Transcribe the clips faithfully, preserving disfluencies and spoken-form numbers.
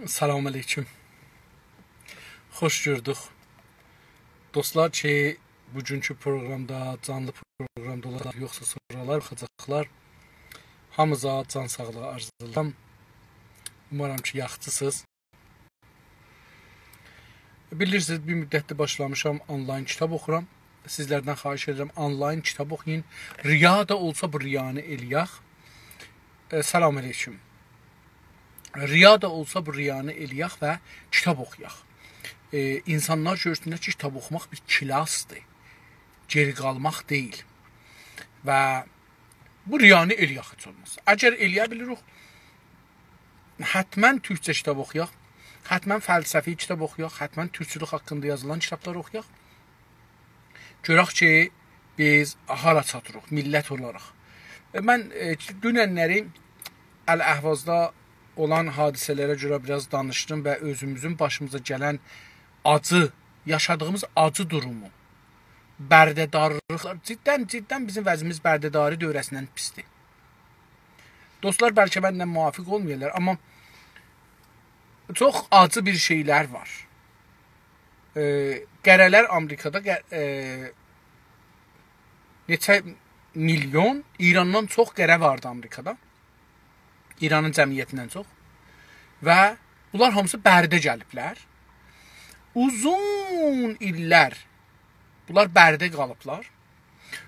سلام علیکم. خوش گؤردوک. دوستلار کی، بوگونکو پروقرامدا، جانلی پروقرامدا اولاجاق، یوخسا سونرالار باخاجاقلار. هامینیزا جان ساغلیغی آرزولاییرام. اومارام کی، یاخشیسینیز. بیلیرسینیز، بیر مدتدیر باشلامیشام آنلاین کیتاب اوخورام. سیزلردن خواهش ائدیرم، آنلاین کیتاب اوخویون. ریا دا اولسا بو ریانی ائله‌یک. ائ، سلام علیکم. ریا دا اولسا بو ریانی ائله‌یک و کیتاب اوخویاق. ائ، اینسانلار گؤرسونلر کی، کیتاب اوخوماق بیر کلاسدیر. گئری قالماق دئییل. و بو ریانی ائله‌یک هئچ اولماسا. اگر ائله‌یه بیلیریک، حتماً تورکجه کیتاب اوخویاق، حتماً فلسفی کیتاب اوخویاق، حتماً تورکچولوک حاقیندا یازیلان کیتابلار اوخویاق. گؤرک کی، بیز هارا چاتیریق میللت اولاراق. ائ، من، ائ، دوننلری الاحوازدا اولان حادثه‌لره گؤره بیر آز دانیشدیم و اؤزوموزون باشیمیزا گلن آجی، یاشادیغیمیز آجی دورومو، برده‌دارلیقلار، جداً، جداً بیزیم وضعیمیز برده‌داری دؤوره‌سیندن پیسدیر. دوستلار بلکه منله موافق اولمایالار، آمما چوخ آجی بیر شئیلر وار. ائ، قره‌لر آمریکادا ق-، ائ، نئچه میلیون، ایراندان چوخ قره واردی آمریکادا. ایرانین جمعیتیندن چوخ. و بونلار هامیسی برده گلیبلر. اوزون ایللر بونلار برده قالیبلار.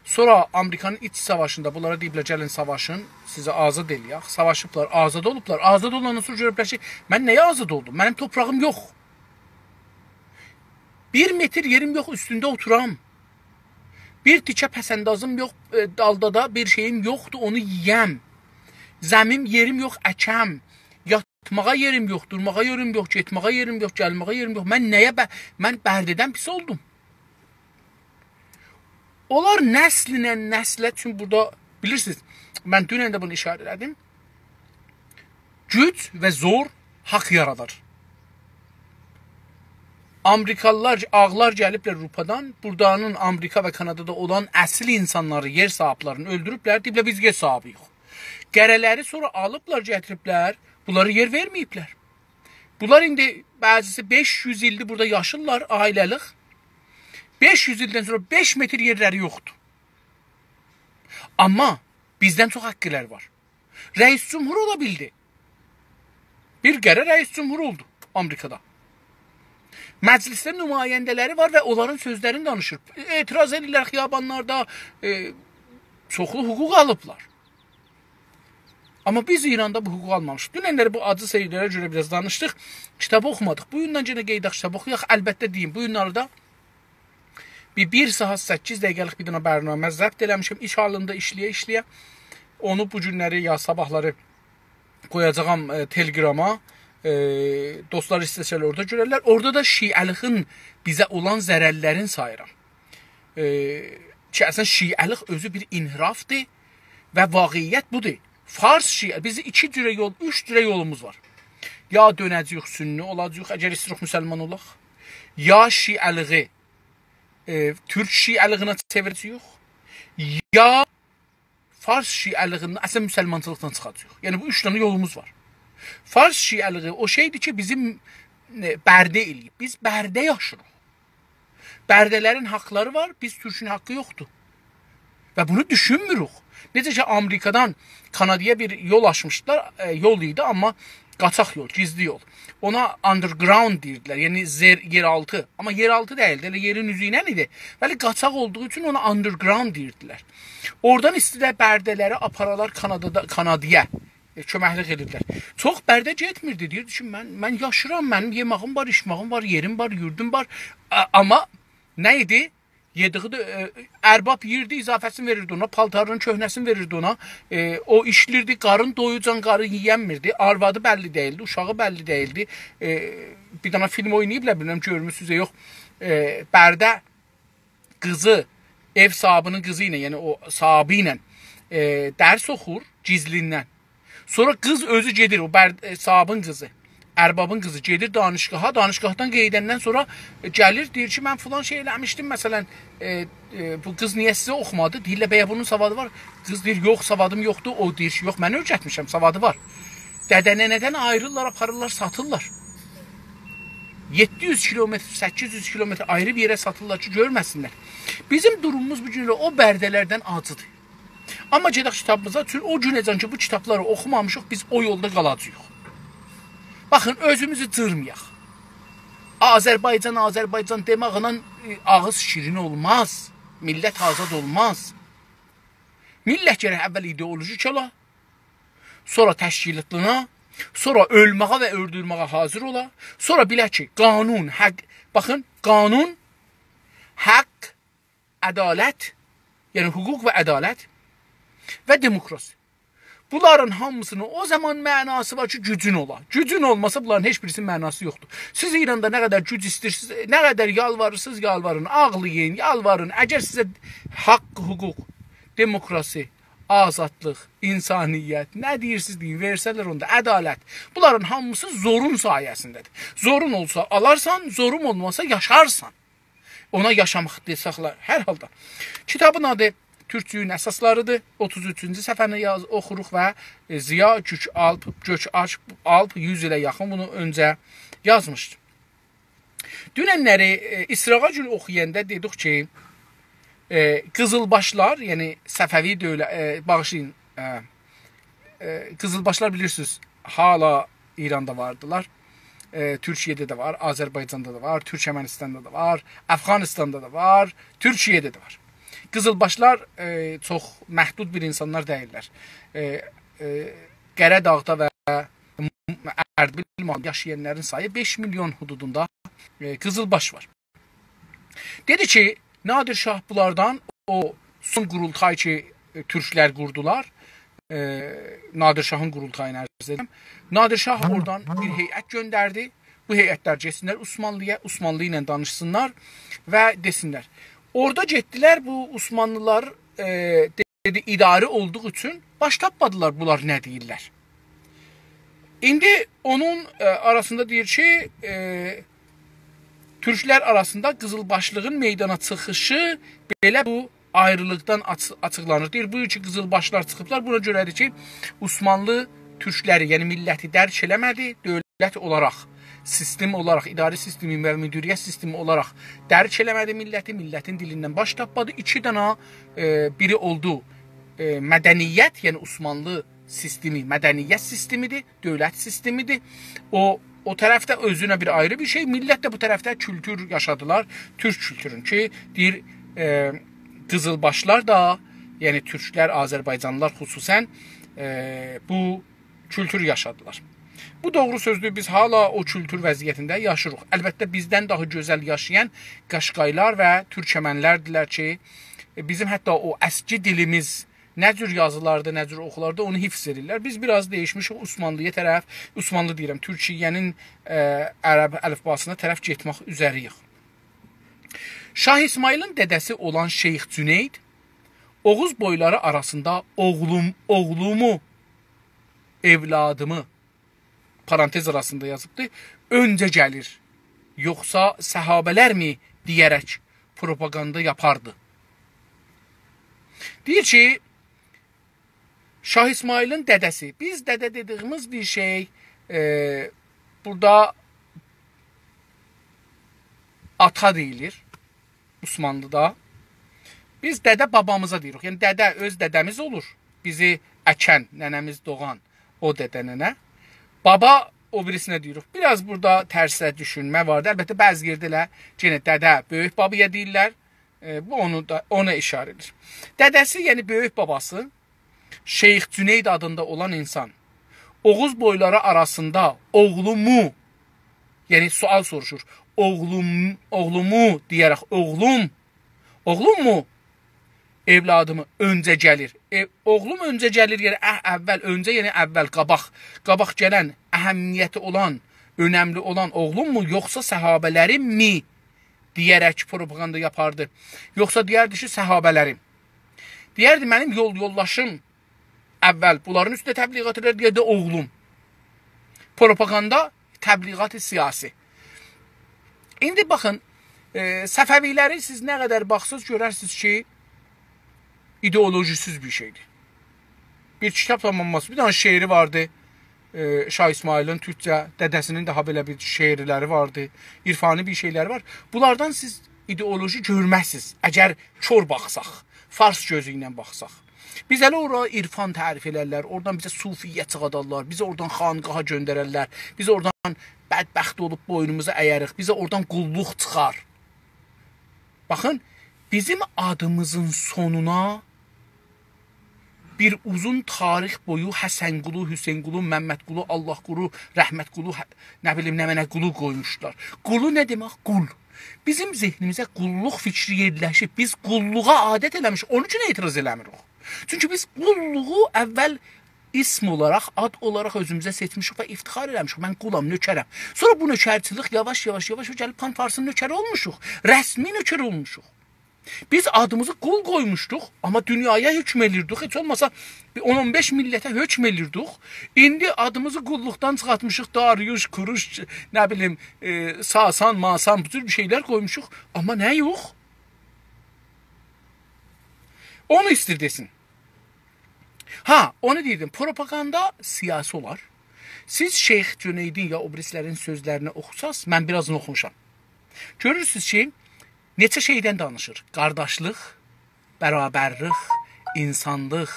سونرا آمریکانین ایچ ساواشیندا بونلارا دئییبلر: «گلین ساواشین، سیزی آزاد ائله‌یک.» ساواشیبلار، آزاد اولوبلار. آزاد اولاندان سونرا گؤروبلر کی، من نه‌یه آزاد اولدوم؟ منیم توپراغیم یوخ. بیر متر یئریم یوخ، اوستونده اوتورام. بیر تیکه پس‌اندازیم یوخ، ائ، دالدا دا بیر شئییم یوخدور، اونو یئیم. زمین، یئریم یوخ، اکم. یاتماغا یئریم یوخ، دورماغا یئریم یوخ، گئتمه‌یه یئریم یوخ، گلمه‌یه یئریم یوخ. من نه‌یه به-، من برده‌دن پیس اولدوم؟ اونلار نسلینن نسله، چونکی بورادا، بیلیرسینیز، من دونن ده بونو اشاره ائله‌دیم. گوج و زور حاق یارادار. آمریکالیلار، آغلار گلیبلر آوروپادان، بورادانین آمریکا و کانادادا اولان اصیل اینسانلاری، یئر صاحیبلرینی اؤلدوروبلر، دئییبلر: «بیز یئر صاحیبی‌ییک.» قره‌لری سونرا آلیبلار، گتیریبلر، بونلارا یئر وئرمه‌ییبلر. بونلار ایندی بعضیسی بئش یوز ایلدیر بورادا یاشیرلار، عائله‌لیک. بئش یوز ایلدن سونرا بئش متر یئرلری یوخدور. آمما بیزدن چوخ حاقلاری وار. رئیس جمهور اولا بیلدی. بیر قره رئیس جمهور اولدو آمریکادا. مجلیسده نماینده‌لری وار و اونلارین سؤزلرینی دانیشیر. اعتراض ائدیرلر خیابانلاردا، ائ، چوخلو حقوق آلیبلار. آمما بیز ایراندا بو حقوقو آلمامیشیق. دوننلری بو آجی شئیلره گؤره بیر آز دانیشدیق. کیتاب اوخومادیق. بو گوندن یئنه قاییداق، کیتاب اوخویاق. البته دئییم، بو گونلری ده بیر، بیر ساعت سککیز دقیقه‌لیک بیر دنه برنامه ضبط ائله‌میشم. ایش حالیندا ایشله‌یه-ایشله‌یه. اونو بو گونلری یا صاباحلاری قویاجاغام، ائ، تلگراما. ائ، دوستلار ایسته‌سه‌لر اورادا گؤررلر. اورادا دا شیعه‌لیگین بیزه اولان ضررلرینی ساییرام. ائ، کی، اصلاً شیعه‌لیک اؤزو بیر انحرافدیر و واقعیت بودور. فارس شیعه، بیزیم ایکی جوره یول، اوچ جوره یولوموز وار. یا دؤنه‌جه‌ییک سنی اولاجاغیق، اگر ایسته‌ییریک مسلمان اولاق. یا شیعه‌لیگی، ائ، تورک شیعه‌لیگینه چئویره‌جه‌ییک. یا فارس شیعه‌لیگیندن، اصلاً مسلمانچیلیقدان چیخاجاغیق. یعنی، بو اوچ دنه یولوموز وار. فارس شیعه‌لیگی او شئیدیر کی، بیزی، ائ، برده ائله‌ییب. بیز برده یاشاییریق. برده‌لرین حاقلاری وار، بیز تورکون حاقی یوخدور. و بونو دوشونموروک. نئجه کی، آمریکادان کانادایا بیر یول آچمیشدیلار، ائ، یول ایدی، آمما قاچاق یول، گیزلی یول. اونا underground دئییردیلر، یعنی زئر-، یئرآلتی. آمما یئرآلتی دئییلدی، ائله یئرین اوزو ایله ایدی. ولی قاچاق اولدوغو اوچون اونا underground دئییردیلر. اورادان ایسته‌دیلر برده‌لری آپارالار کانادادا، کانادایا، ائ، کؤمکلیک ائدیبلر. چوخ برده گئتمیردی، دئییردی کی، من، من یاشیرام، منیم یئماغیم وار، ایچماغیم وار، یئریم وار، یوردوم وار. آ-، آمما نه ایدی؟ یئدیگی ده، ائ، ارباب یئییردی، اضافه‌سینی وئریردی اونا، پالتارینین کؤهنه‌سینی وئریردی اونا. ائ، او ایشله‌ییردی، قارین دویوجان قارین یئینمیردی. آروادی بللی دئییلدی، اوشاغی بللی دئییلدی. ائ، بیر دنه فیلم اویناییبلار، بیلمیرم، گؤرموسونوز یا یوخ. ائ، برده قیزی، ائو صاحیبینین قیزی ایله، یعنی او صاحیبی ایله، ائ، درس اوخور گیزلیندن. سونرا قیز اؤزو گئدیر، او بر-، ائ، صاحیبین قیزی، اربابین قیزی گئدیر دانشگاها، دانشگاهدان قاییداندان سونرا، ائ، گلیر، دئییر کی، من فلان شئی ائله‌میشدیم، مثلاً، ائ، ائ، بو قیز نییه سیزه اوخومادی؟ دئییرلر، بَیه بونون سوادی وار؟ قیز دئییر، یوخ، سوادیم یوخدور. او دئییر کی، یوخ، من اؤیرتمیشم، سوادی وار. دده ننه‌دن آیریرلار، آپاریرلار، ساتیرلار. یئددی یوز کیلومتر، سککیز یوز کیلومتر آیری بیر یئره ساتیرلار کی، گؤرمه‌سینلر. بیزیم دوروموموز بو گون ائله او برده‌لردن آجیدیر. آمما گئدک کیتابیمیزا، چون او گونه‌جن کی، بو کیتابلاری اوخومامیشیق، بیز او یولدا قالاجاغیق. باخین، اؤزوموزو جیرمایاق. آذربایجان، آذربایجان دئمکله، ائ، آغیز شیرین اولماز. میللت آزاد اولماز. میللت گرک اول ایدئولوژیک اولا، سونرا تشکیلاتلانا، سونرا اؤلمه‌یه و اؤلدورمه‌یه حاضر اولا، سونرا بیله کی، قانون، حق، باخین، قانون، حق، عدالت، یعنی حقوق و عدالت و دموکراسی. بونلارین هامیسینین او زامان معناسی وار کی، گوجون اولا. گوجون اولماسا، بونلارین هئچ بیریسینین معناسی یوخدور. سیز ایراندا نه قدر گوج ایسته‌ییرسینیز، نه قدر یالواریرسینیز، یالوارین، آغلایین، یالوارین. اگر سیزه حق، حقوق، دموکراسی، آزادلیق، انسانیت، نه دئییرسینیز دئیین، وئرسه‌لر، اوندا عدالت. بونلارین هامیسی زورون سایه‌سینده‌دیر. زورون اولسا آلارسان، زورون اولماسا یاشارسان. اونا یاشاماق دئسک، هر حالدا. کیتابین آدی تورکچولویون اساسلاریدیر. اوتوز اوچونجو صفحه‌نی یاز، اوخوروق و، ائ، ضیا گؤک‌آلپ، گؤک‌آلپ یوز ایله یاخین بونو اؤنجه یازمیشدی. دوننلری، ائ، اسراغا گول اوخویاندا دئدیک کی، ائ، قیزیلباشلار، یعنی صفوی دؤولت، ائ، باغیشلایین، ائ، ائ، قیزیلباشلار بیلیرسینیز، حالا ایراندا واردیلار. ائ، تورکیه‌ده ده وار، آذربایجاندا دا وار، تورکمنیستاندا دا وار، افغانیستاندا دا وار، تورکیه‌ده ده وار. قیزیلباشلار، ائ، چوخ محدود بیر اینسانلار دئییللر. ائ، ائ، قره‌داغدا و اردبیل، مانا یاشایانلارین سایی بئش میلیون حدودوندا، ائ، قیزیلباش وار. دئدی کی، نادر شاه بونلاردان، او سون قورولتای کی، ائ، تورکلر قوردولار، ائ، نادر شاهین قورولتایینی عرض ائدیرم. نادر شاه اورادان بیر هیئت گؤندردی. بو هیئتلر گئتسینلر عثمانلی‌یا، عثمانلی ایله دانیشسینلار و دئسینلر. اورادا گئتدیلر، بو عثمانلیلار، ائ، دئدی، اداره اولدوغو اوچون باش تاپمادیلار بونلار نه دئییرلر. ایندی اونون، ائ، آراسیندا دئییر کی، ائ، تورکلر آراسیندا قیزیلباشلیغین میدانا چیخیشی بئله بو آیریلیقدان آچ-، آچیقلانیر. دئییر، بو کی قیزیلباشلار چیخیبلار، بونا گؤره‌دیر کی، عثمانلی تورکلری، یعنی میللتی درک ائله‌مه‌دی، دؤولت اولاراق، سیستم اولاراق، اداره سیستمی و مدیریت سیستمی اولاراق درک ائله‌مه‌دی میللتی، میللتین دیلیندن باش تاپمادی. ایکی دنه، ائ، بیری اولدو، ائ، مدنیت، یعنی عثمانلی سیستمی، مدنیت سیستمیدیر، دؤولت سیستمیدیر. او، او طرفده اؤزونه بیر آیری بیر شئی، میللت ده بو طرفده کولتور یاشادیلار، تورک کولتورون کی، دئییر، ائ، قیزیلباشلار دا، یعنی تورکلر، آذربایجانلیلار خصوصاً، ائ، بو کولتور یاشادیلار. بو دوغرو سؤزدور، بیز حالا او کولتور وضعیتینده یاشیریق. البته، بیزدن داها گؤزل یاشایان قاشقایلار و تورکمنلردیرلر کی، ائ، بیزیم حتی او اسکی دیلیمیز نه جور یازیلاردی، نه جور اوخولاردی، اونو حفظ ائدیرلر. بیز بیر آز دییشمیشیک، عثمانلی‌یا طرف، عثمانلی دئییرم، تورکیه‌نین، ائ، عرب الیفباسینا طرف گئتمک اوزه‌ری‌ییک. شاه اسماعیلین دده‌سی اولان شیخ جنید، اوغوز بویلاری آراسیندا «اوغلوم، اوغلومو، اولادیمی»، پارانتز آراسیندا یازیبدی، «اؤنجه گلیر، یوخسا صحابه‌لرمی؟» دئیه‌رک پروپاگاندا یاپاردی. دئییر کی، شاه اسماعیلین دده‌سی، بیز دده دئدیییمیز بیر شئی، ائ، بورادا آتا دئییلیر عثمانلیدا. بیز دده بابامیزا دئییریک. یعنی دده اؤز دده‌میز اولور. بیزی اکن، ننه‌میز دوغان، او دده ننه. بابا او بیریسینه دئییریک. بیر آز بورادا ترسه دوشونمه واردی. البته، بعضی یئرده ائله یئنه دده بؤیوک بابایا دئییرلر. ائ، بو اونو دا، اونا ایشاره ائدیر. دده‌سی، یعنی بؤیوک باباسی، شیخ جنید آدیندا اولان اینسان اوغوز بویلاری آراسیندا «اوغلومو»، یعنی سؤال سوروشور، «اوغلوم، اوغلومو؟» دئیه‌رک، «اوغلوم، اوغلوممو؟ اولادیمی اؤنجه گلیر؟» ائ، «اوغلوم اؤنجه گلیر»، یعنی اه، اول، اؤنجه، یعنی اول، قاباق. قاباق گلن، اهمیتی اولان، اؤنملی اولان اوغلوممو، یوخسا صحابه‌لریممی؟ دئیه‌رک پروپاگاندا یاپاردی. یوخسا دئیردی کی، صحابه‌لریم. دئیردی، منیم یول یولداشیم اول بونلارین اوستونده تبلیغات ائدیر، دئیردی، اوغلوم. پروپاگاندا، تبلیغات سیاسی. ایندی باخین، ائ، صفوی‌لری سیز نه قدر باخساز گؤررسینیز کی، ایدئولوژی‌سیز بیر شئیدیر. بیر کیتاب تاماملاز. بیر دنه شعری واردی. ائ، شاه اسماعیلین تورکجه، دده‌سینین داها بئله بیر شعرلری واردی، عرفانی بیر شئیلری وار. بونلاردان سیز ایدئولوژی گؤرمزسینیز، اگر کور باخساق، فارس گؤزو ایله باخساق. بیزه ائله اورا عرفان تعریف ائلرلر، اورادان بیزه صوفیه چیخادارلار، بیزی اورادان خانقاها گؤندررلر، بیز اورادان بدبخت اولوب بوینوموزو ایه‌ریک، بیزه اورادان قوللوق چیخار. باخین، بیزیم آدیمیزین سونونا بیر اوزون تاریخ بویو حسن‌قولو، حسین‌قولو، ممدقولو، الله‌قولو، رحمت‌قولو، هه، نه بیلیم، نمنه‌قولو قویموشلار. قولو نه دئمک؟ قول. بیزیم ذهنیمیزه قوللوق فیکری یئرلشیب. بیز قوللوغا عادت ائله‌میشیک. اونون اوچون اعتراض ائله‌میریک. چونکی بیز قوللوغو اول اسم اولاراق، آد اولاراق اؤزوموزه سئچمیشیک و افتخار ائله‌میشیک. من قولام، نؤکرم. سونرا بو نؤکرچیلیک یاواش-یاواش، یاواش-یاواش گلیب پان‌فارسین نؤکری اولموشوق. رسمی نؤکر اولموشوق. بیز آدیمیزی قول قویموشدوق، آمما دونیایا حکم ائلیردیک. هئچ اولماسا بیر اون اون بئش میللته حکم ائلیردیک. ایندی آدیمیزی قوللوقدان چیخارتمیشیق، داریوش، کوروش، نه بیلیم، ائ، ساسان، ماسان، بو جور بیر شئیلر قویموشوق. آمما نه یوخ؟ اونو ایستیر دئسین. ها، اونو دئییردیم، پروپاگاندا سیاسی اولار. سیز شیخ جنیدین یا او بیریسی‌لرین سؤزلرینی اوخوساز، من بیر آزینی اوخوموشام. گؤرورسونوز کی، نئچه شئیدن دانیشیر. قارداشلیق، برابرلیک، اینسانلیق.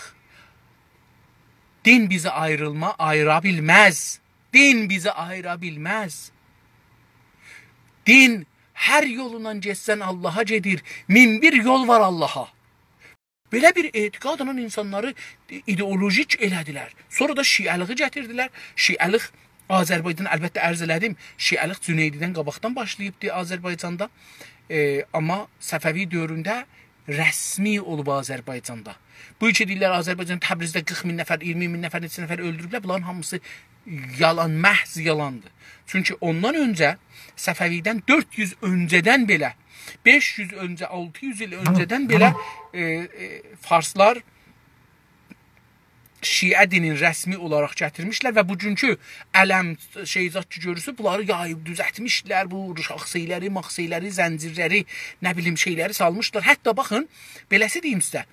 دین بیزی آیریلما، آییرا بیلمز. دین بیزی آییرا بیلمز. دین هر یولوندان گئتسن آللاها گئدیر. مین بیر یول وار آللاها. بئله بیر اعتقادلا اینسانلاری ایدئولوژیک ائله‌دیلر. سونرا دا شیعه‌لیگی گتیردیلر. شیعه‌لیک آذربایجان، البته عرض ائله‌دیم، شیعه‌لیک جنیدی‌دن قاباقدان باشلاییبدی آذربایجاندا. ائ، آمما صفوی دؤورونده رسمی اولوب آذربایجاندا. بو کی دئییرلر، آذربایجان، تبریزده قیرخ مین نفر، اییرمی مین نفر، نئچه نفر اؤلدوروبلر، بونلارین هامیسی یالان، محض یالاندیر. چونکی اوندان اؤنجه صفوی‌دن دؤرد یوز اؤنجه‌دن بئله، بئش یوز اؤنجه، آلتی یوز ایل اؤنجه‌دن بئله، ائ، ائ، فارسلار شیعه دینین رسمی اولاراق گتیرمیشلر و بوگونکو علم، شئی زاد کی گؤرورسونوز، بونلاری یاییب دوزلتمیشلر، بو شاخسی‌لری، ماخسی‌لری، زنجیرلری، نه بیلیم، شئیلری سالمیشلار. حتی باخین، بئله‌سی دئییم سیزه،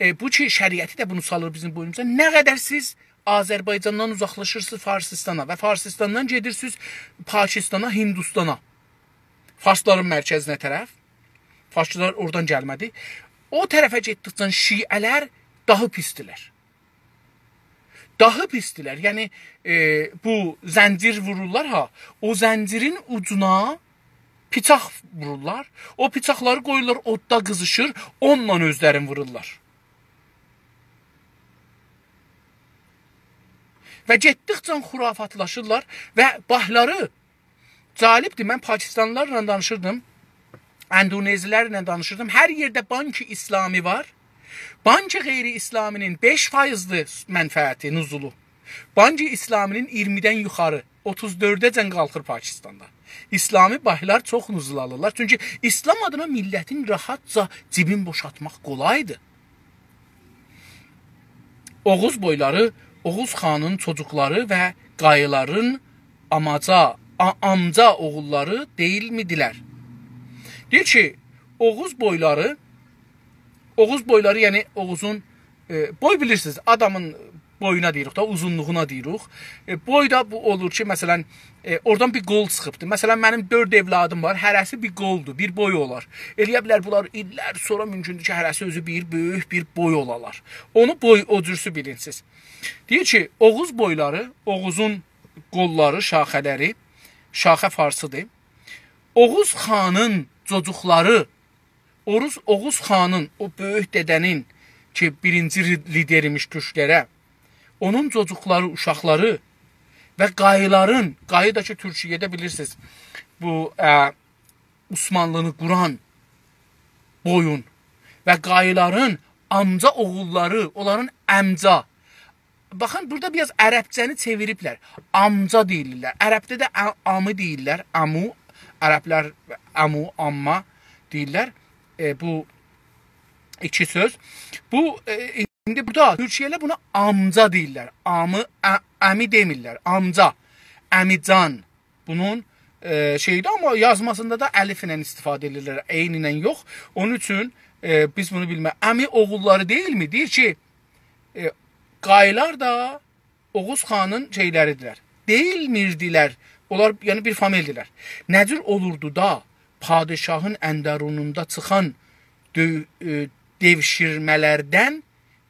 ائ، بو کی شریعتی ده بونو سالیر بیزیم بوینوموزا، نه قدر سیز آذربایجاندان اوزاقلاشیرسینیز فارسیستانا و فارسیستاندان گئدیرسینیز پاکیستانا، هیندوستانا، فارسلارین مرکزینه طرف، فارسلار اورادان گلمه‌دی. او طرفه گئتدیکجه شیعه‌لر داها پیسدیلر. داها پیسدیلر. یعنی، ائ، بو زنجیر وورورلار ها، او زنجیرین اوجونا بیچاق وورورلار. او بیچاقلاری قویورلار، اوددا قیزیشیر، اونونلا اؤزلرینی وورورلار. و گئتدیکجه خرافاتلاشیرلار و باهلاری، جالبدیر، من پاکیستانلیلارلا دانیشیردیم، اندونزی‌لرله دانیشیردیم. هر یئرده بانک اسلامی وار، بانک غیر اسلامی‌نین بئش فایزدیر منفعتی، نزولو. بانک اسلامی‌نین اییرمی‌دن یوخاری، اوتوز دؤرده‌جن قالخیر پاکیستاندا. اسلامی بانکلار چوخ نزول آلیرلار. چونکی اسلام آدینا میللتین راحتجا جیبین بوشالتماق قولایدیر. اوغوز بویلاری، اوغوز خانین چوجوقلاری و قاییلارین آماجا، آ-، آمجا اوغوللاری دئییلمیدیلر؟ دئییر کی، اوغوز بویلاری، اوغوز بویلاری، یعنی اوغوزون، ائ، بوی بیلیرسینیز، آدامین بویونا دئییریک دا، اوزونلوغونا دئییریک. ائ، بوی دا بو اولور کی، مثلا، ائ، اورادان بیر قول چیخیبدیر. مثلا، منیم دؤرد اولادیم وار، هره‌سی بیر قولدور، بیر بوی اولار. ائلیه بیلر، بونلار ایللر سونرا مومکوندور کی، هره‌سی اؤزو بیر بؤیوک بیر بوی اولالار. اونو بوی، او جورسو بیلین سیز. دئییر کی، اوغوز بویلاری، اوغوزون قوللاری، شاخه‌لری، شاخه فارسیدیر. اوغوز خانین چوجوقلاری، اوروز، اوغوز خانین، او بؤیوک دده‌نین کی، بیرینجی ری-، لیدر ایمیش تورکلره، اونون چوجوقلاری، اوشاقلاری و قاییلارین، قایی دا کی، تورکیه‌ده بیلیرسینیز، بو، ا، عثمانلینی قوران بویون و قاییلارین آمجا اوغوللاری، اونلارین آمجا، باخین، بورادا بیر آز عربجه‌نی چئویریبلر. آمجا دئییرلر. عربده ده ا-، آمی دئییرلر. آمو، عربلر آمو، آمما دئییرلر. ائ، بو ایکی سؤز. بو، ائ، ایندی بورادا تورکیه‌لی‌لر بونا آمجا دئییرلر. آمی، ا-، امی دئمیرلر. آمجا، امی‌جان. بونون، ائ، شئیدی، آمما یازماسیندا دا الیفله استفاده ائدیرلر، عین ایله یوخ. اونون اوچون، ائ، بیز بونو بیلمه-، امی اوغوللاری دئییلمی؟ دئییر کی، ائ، قاییلار دا اوغوز خانین شئیلری‌دیرلر. دئییلمیردیلر. اونلار، یعنی، بیر فامیلدیلر. نه جور اولوردو دا پادشاهین اندرونوندا چیخان دؤ-، ائ، دئوشیرمه‌لردن،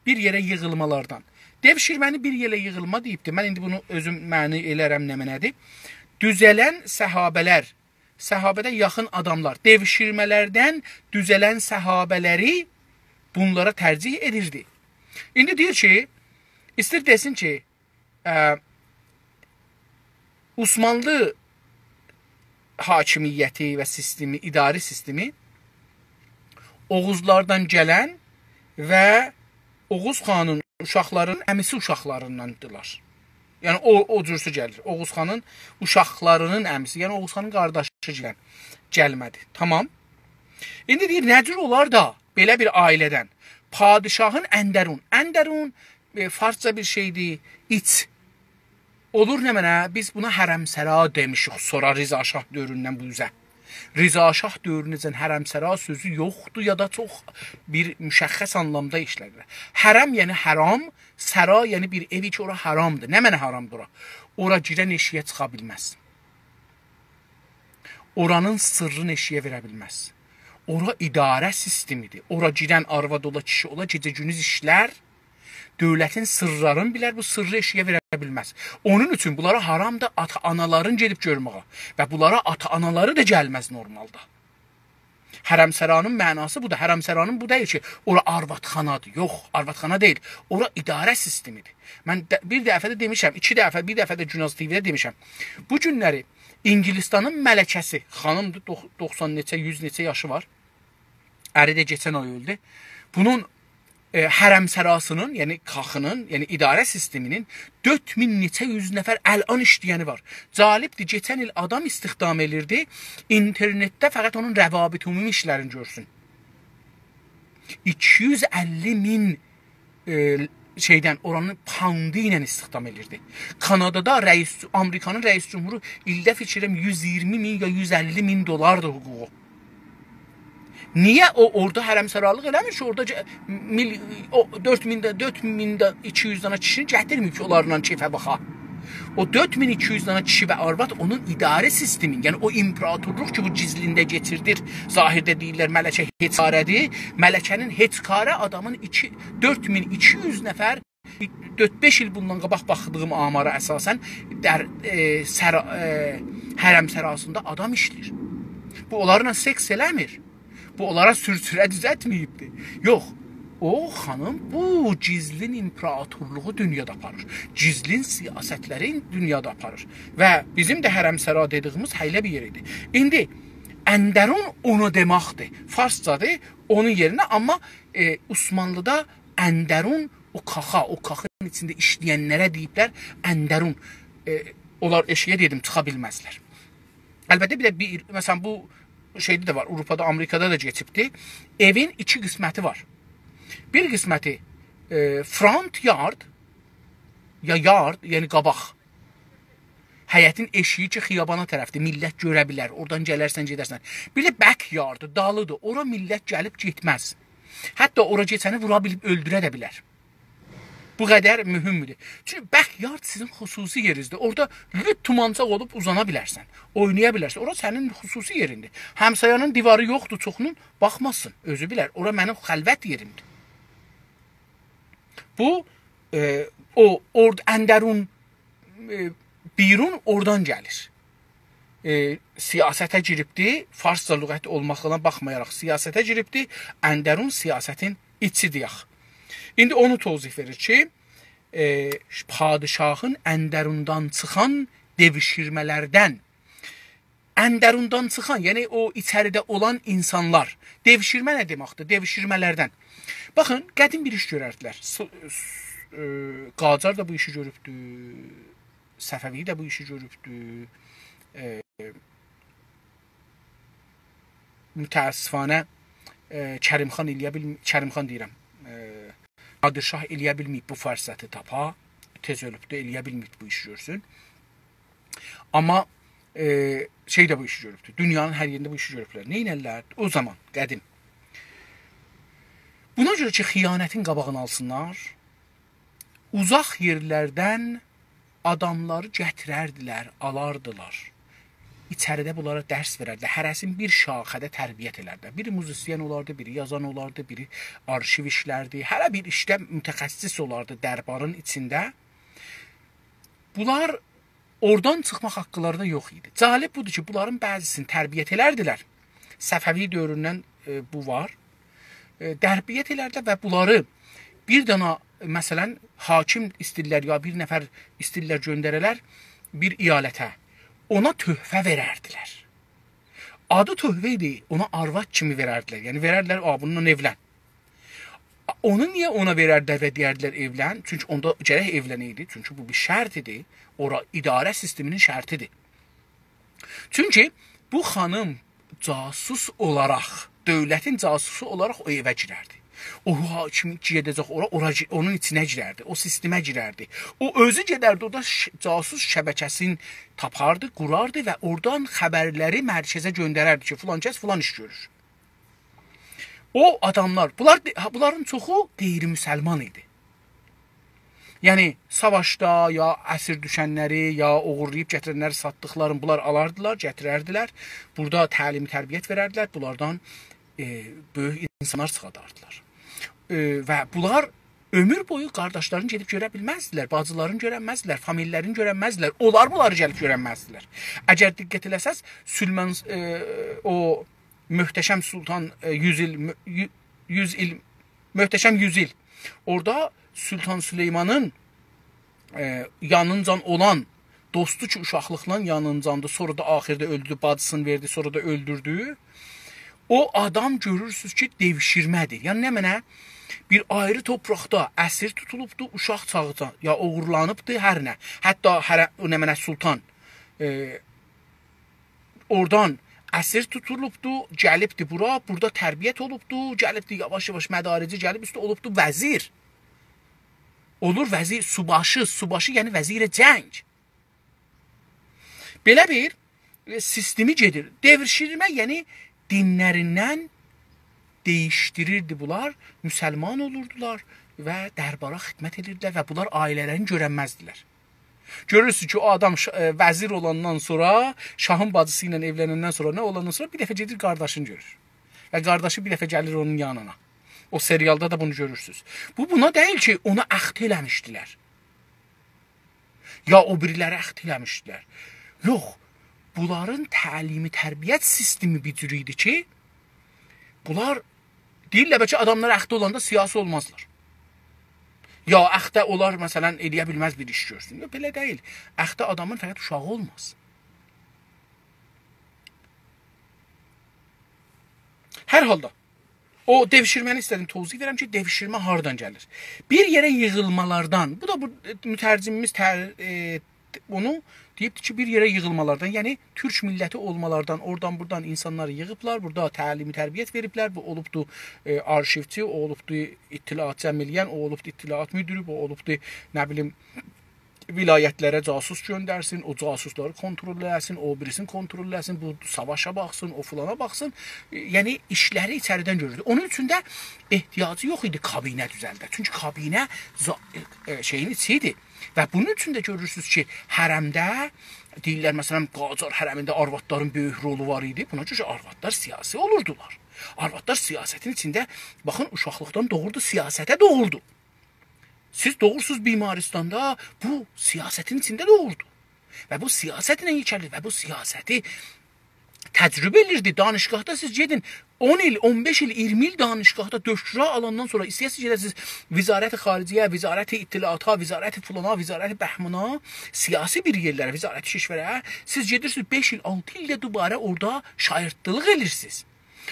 بیر یئره ییغیلمالاردان. دئوشیرمه‌نی بیر یئره ییغیلما دئییبدی. من ایندی بونو اؤزوم معنی ائلرم نمنه‌دیر. دوزه‌لن سحابه‌لر، سحابه‌ده یاخین آداملار، دئوشیرمه‌لردن دوزه‌لن سحابه‌لری بونلارا ترجیح ائدیردی. ایندی دئییر کی، ایستیر دئسین کی، ا، عثمانلی حاکمیتی و سیستمی، اداره سیستمی اوغوزلاردان گلن و اوغوز خانین اوشاقلارینین عمیسی اوشاقلارینداندیلار. یعنی او، او جورسو گلیر. اوغوز خانین اوشاقلارینین عمیسی، یعنی اوغوز خانین قارداشی گلن، گلمه‌دی. تامام. ایندی دئییر، نه جور اولار دا بئله بیر عائله‌دن پادشاهین اندرون، اندرون، ائ، فارسجا بیر شئیدیر، ایچ. اولور نمنه؟ بیز بونا حرمسرا دئمیشیک سونرا رضا شاه دؤوروندن بو اوزه. رضا شاه دؤورونه‌جن حرمسرا سؤزو یوخدور یا دا چوخ بیر مشخص آنلامدا ایشله‌دیلر. حرم یعنی حرام، سرا یعنی بیر ائوی کی، اورا حرامدیر. نمنه حرامدیر اورا؟ اورا گیرن ائشیگه چیخا بیلمز. اورانین سیررینی ائشیگه وئره بیلمز. اورا اداره سیستمی‌دیر. اورا گیرن آرواد اولا، کیشی اولا، گئجه گوندوز ایشلر، دؤولتین سیرلارینی بیلر، بو سیرری ائشیگه وئره بیلمز. اونون اوچون بونلارا حرامدیر آتا-آنالارین گئدیب گؤرمه‌یه و بونلارا آتا-آنالاری دا گلمز نورمالدا. حرمسرانین معناسی بودور. حرمسرانین بو دئییل کی، اورا آروادخانادیر. یوخ، آروادخانا دئییل. اورا اداره سیستمی‌دیر. من ده، بیر دفعه ده دئمیشم، ایکی دفعه، بیر دفعه ده گوناز تی‌وی‌ده دئمیشم. بو گونلری انگلستانین ملکه‌سی، خانیمدیر، دوخ-، دوخسان نئچه، یوز نئچه یاشی وار. اری ده کئچن آی اؤلدو. بونون، ائ، حرمسراسینین، یعنی کاخینین، یعنی اداره سیستمی‌نین دؤرد مین نئچه یوز نفر الان ایشله‌ینی وار. جالبدیر، کئچن ایل آدام استخدام ائلیردی، اینترنتده فقط اونون روابط عمومی ایشلرینی گؤرسون. ایکی یوز اللی مین، ائ، شئیدن، اورانین پوندو ایله استخدام ائلیردی. کانادادا رئیس، آمریکانین رئیس جمهورو ایلده فیکر ائلیرم یوز ایگیرمی مین یا یوز اللی مین دلاردیر حقوقو. نییه او اورادا حرمسرالیق ائله‌میر کی، اورادا ج-، میل-، او دؤرد مین ده، دؤرد مین ده ایکی یوز دنه کیشینی گتیرمه‌ییب کی، اونلارلا کئفه باخا؟ او دؤرد مین ایکی یوز دنه کیشی و آرواد اونون اداره سیستمی، یعنی او ایمپراتورلوق کی، بو گیزلینده کئچیردیر، ظاهرده دئییرلر ملکه هئچکاره‌دیر، ملکه‌نین هئچکاره آدامین ایکی، دؤرد مین ایکی یوز نفر، دؤرد-بئش ایل بوندان قاباق باخدیغیم آمارا اساساً در، ائ، سرا-، ائ، حرمسراسیندا آدام ایشله‌ییر. بو اونلارلا سکس ائله‌میر. بو اونلارا سورسوره دوزلتمه‌ییبدی. یوخ. او خانیم بو گیزلین ایمپراتورلوغو دونیادا آپاریر. گیزلین سیاستلری دونیادا آپاریر. و بیزیم ده حرمسرا دئدیگیمیز ائله بیر یئر ایدی. ایندی اندرون اونو دئمکدیر. فارسجادیر، اونون یئرینه، آمما، ائ، عثمانلیدا اندرون او کاخا، او کاخین ایچینده ایشله‌ینلره دئییبلر اندرون. ائ، اونلار ائشیگه دئدیم، چیخا بیلمزلر. البته، بیر ده بیر، مثلاً، بو شئیده ده وار، آوروپادا، آمریکادا دا کئچیبدی. ائوین ایکی قسمتی وار. بیر قسمتی، ائ، front yard، یا yard، یعنی قاباق. حیطین ائشیگی کی، خیابانا طرفدیر، میللت گؤره بیلر، اورادان گلرسن، گئدرسن. بیر ده backyard، دالیدیر، اورا میللت گلیب گئتمز. حتی اورا کئچنی وورا بیلیب اؤلدوره ده بیلر. بو قدر مهمدور. چونکی backyard سیزین خصوصی یئرینیزدیر. اورادا لوت تومانچاق اولوب اوزانا بیلرسن، اوینایا بیلرسن. اورا سنین خصوصی یئریندیر. همسایه‌نین دیواری یوخدور چوخونون، باخمازسین، اؤزو بیلر. اورا منیم خلوت یئریمدیر. بو، ائ، او، اورد-، اندرون، ائ، بیرون اورادان گلیر. ائ، سیاسته گیریبدی، فارسجا لغت اولماغینا باخمایاراق سیاسته گیریبدی، اندرون سیاستین ایچی دئیک. ایندی اونو توضیح وئریر کی، ائ، پادشاهین اندروندان چیخان دئوشیرمه‌لردن اندروندان چیخان، یعنی او ایچریده اولان اینسانلار. دئوشیرمه نه دئمکدیر؟ دئوشیرمه‌لردن. باخین، قدیم بیر ایش گؤرردیلر. س-، س-، ائ، قاجار دا بو ایشی گؤروبدو، صفوی ده بو ایشی گؤروبدو. ائ، متأسفانه، ائ، کریم خان ائلیه بیل-، کریم خان دئییرم، ائ، نادر شاه ائلیه بیلمه‌ییب بو فرصتی تاپا. تئز اؤلوبدو، ائلیه بیلمه‌ییب بو ایشی گؤرسون. آمما، ائ، شئی ده بو ایشی گؤروبدور. دونیانین هر یئرینده بو ایشی گؤروبلر. نئینرلر؟ او زامان، قدیم. بونا گؤره کی، خیانتین قاباغینی آلسینلار، اوزاق یئرلردن آداملاری گتیرردیلر، آلاردیلار. ایچریده بونلارا درس وئرردیلر. هره‌سینی بیر شاخه‌ده تربیت ائلردیلر. بیری موزیسین اولاردی، بیری یازان اولاردی، بیری آرشیو ایشلردی. هره بیر ایشده متخصص اولاردی دربارین ایچینده. بونلار اورادان چیخماق حاقلاری دا یوخ ایدی. جالب بودور کی، بونلارین بعضی‌سینی تربیت ائلردیلر. صفوی دؤوروندن، ائ، بو وار. ائ، تربیت ائلردیلر و بونلاری بیر دانا، مثلا، حاکم ایسته‌ییرلر یا بیر نفر ایسته‌ییرلر گؤندره‌لر بیر ایالته. اونا تحفه وئرردیلر. آدی تحفه ایدی، اونا آرواد کیمی وئرردیلر. یعنی وئرردیلر، «آ، بونونلا ائولن.» اونو نییه اونا وئرردیلر و دئیردیلر، «ائولن»؟ چونکی اوندا گرک ائولنه‌یدی. چونکی بو بیر شرط ایدی. اورا اداره سیستمینین شرطی‌دیر. چونکی بو خانیم جاسوس اولاراق، دؤولتین جاسوسو اولاراق او ائوه گیرردی. او حاکم کی گئده‌جک اورا، اورا گی-، اونون ایچینه گیرردی، او سیستمه گیرردی. او اؤزو گئدردی، اورادا ش-، جاسوس شبکه‌سینی تاپاردی، قوراردی و اورادان خبرلری مرکزه گؤندرردی کی، فلان کس فلان ایش گؤرور. او آداملار، بونلار، بونلارین چوخو غیرمسلمان ایدی. یعنی، ساواشدا یا اسیر دوشنلری، یا اوغورلاییب گتیرنلری، ساتدیقلارین بونلار آلاردیلار، گتیرردیلر. بورادا تعلیم، تربیت وئرردیلر، بونلاردان، ائ، بؤیوک اینسانلار چیخارداردیلار. ائ، و بونلار عؤمور بویو قارداشلارینی گئدیب گؤره بیلمزدیلر، باجیلارینی گؤره بیلمزدیلر، فامیللرینی گؤره بیلمزدیلر. اونلار بونلاری گلیب گؤره بیلمزدیلر. اگر دقت ائله‌سز، سلمان، ائ، او محتشم سلطان، ائ، یوز ایل، مؤ-، یو-، یوز ایل، محتشم یوز ایل. اورادا سلطان سلیمانین، ائ، یانینجان اولان دوستو کی، اوشاقلیقدان یانینجاندی، سونرا دا آخیردا اؤلدو، باجیسینی وئردی، سونرا دا اؤلدوردو. او آدام گؤرورسونوز کی، دئوشیرمه‌دیر. یعنی نمنه؟ بیر آیری تورپاقدا اسیر توتولوبدو، اوشاق چاغیدان، یا اوغورلانیبدی، هر نه. حتی هره، او نمنه سلطان، ائ، اورادان اسیر توتولوبدو، گلیبدی بورا، بورادا تربیت اولوبدو، گلیبدی یاواش-یاواش مدارجی گلیب اوسته اولوبدو وزیر. اولور وزیر، سوباشی، سوباشی یعنی وزیر جنگ. بئله بیر، ائ، سیستمی گئدیر. دئوشیرمه، یعنی دینلریندن دییشدیریردی بونلار، مسلمان اولوردولار و دربارا خدمت ائدیردیلر و بونلار عائله‌لرینی گؤرنمزدیلر. گؤرورسونوز کی، او آدام ش-، ائ، وزیر اولاندان سونرا، شاهین باجیسی ایله ائولنندن سونرا، نه اولاندان سونرا بیر دفعه گئدیر قارداشینی گؤرور. و قارداشی بیر دفعه گلیر اونون یانینا. او سریالدا دا بونو گؤرورسونوز. بو بونا دئییل کی، اونا اخته ائله‌میشدیلر. یا او بیریلری اخته ائله‌میشدیلر. یوخ، بونلارین تعلیم تربیت سیستمی بیر جور ایدی کی، بونلار دئییرلر، بلکه آداملار اخته اولاندا سیاسی اولمازلار. یا اخته اولار، مثلا، ائلیه بیلمز بیر ایش گؤرسون. یوخ، بئله دئییل. اخته آدامین فقط اوشاغی اولماز. هر حالدا، او دئوشیرمه‌نی ایسته‌دیم توضیح وئرم کی، دئوشیرمه هاردان گلیر. بیر یئره ییغیلمالاردان، بو دا بو، ائ، مترجمیمیز تر-، ائ، اونو دئییبدی کی، بیر یئره ییغیلمالاردان، یعنی تورک میللتی اولمالاردان، اورادان بورادان اینسانلاری ییغیبلار، بورادا تعلیم تربیت وئریبلر، بو اولوبدو، ائ، آرشیوچی، او اولوبدو اطلاعات جمع ائله‌ین، او اولوبدو اطلاعات مدیری، بو اولوبدو، نه بیلیم، ولایتلره جاسوس گؤندرسین، او جاسوسلاری کنترل ائله‌سین، او بیریسینی کنترل ائله‌سین، بو ساواشا باخسین، او فلانا باخسین. ائ، یعنی ایشلری ایچریدن گؤروردو. اونون اوچون ده احتیاجی یوخ ایدی کابینه دوزلده. چونکی کابینه زا-، ائ، شئیین ایچی ایدی. و بونون اوچون ده گؤرورسونوز کی، حرمده دئییرلر، مثلا، قاجار حرمینده آروادلارین بؤیوک رولو وار ایدی. بونا گؤره آروادلار سیاسی اولوردولار. آروادلار سیاستین ایچینده، باخین، اوشاقلیقدان دوغوردو، سیاسته دوغوردو. سیز دوغورسوز بیمارستاندا، بو سیاستین ایچینده دوغوردو. و بو سیاستله یئکه‌لیردی و بو سیاستی تجربه ائدیردی. دانشگاهدا سیز گئدین، اون ایل، اون بئش ایل، اییرمی ایل دانشگاهدا دکترا آلاندان سونرا ایسته‌یه‌سینیز گئده‌سینیز وزارت خارجه‌یه، وزارت اطلاعاتا، وزارت فلانا، وزارت بهمانا، سیاسی بیر یئرلره، وزارت کشوره، سیز گئدیرسینیز بئش ایل، آلتی ایلده دوباره اورادا شاگردلیق ائدیرسینیز.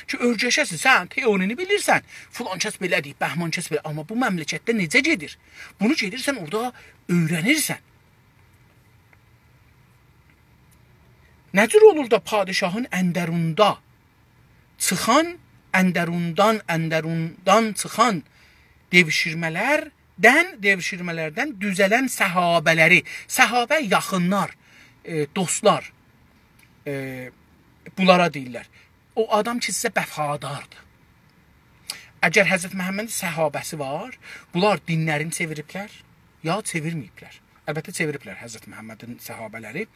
کی، اؤیرشه‌سین، سن تئورینی بیلیرسن، فلان کس بئله‌دیر، بهمان کس بئله، آمما بو مملکتده نئجه گئدیر؟ بونو گئدیرسن اورادا اؤیرنیرسن. نه جور اولور دا پادشاهین اندروندا چیخان، اندروندان، اندروندان چیخان دئوشیرمه‌لردن، دئوشیرمه‌لردن دوزه‌لن صحابه‌لری، صحابه یاخینلار، ائ، دوستلار، ائ، بونلارا دئییرلر. او آدام کی، سیزه وفاداردیر. اگر حضرت محمدین صحابه‌سی وار، بونلار دینلرینی چئویریبلر، یا چئویرمه‌ییبلر. البته، چئویریبلر حضرت محمدین صحابه‌لری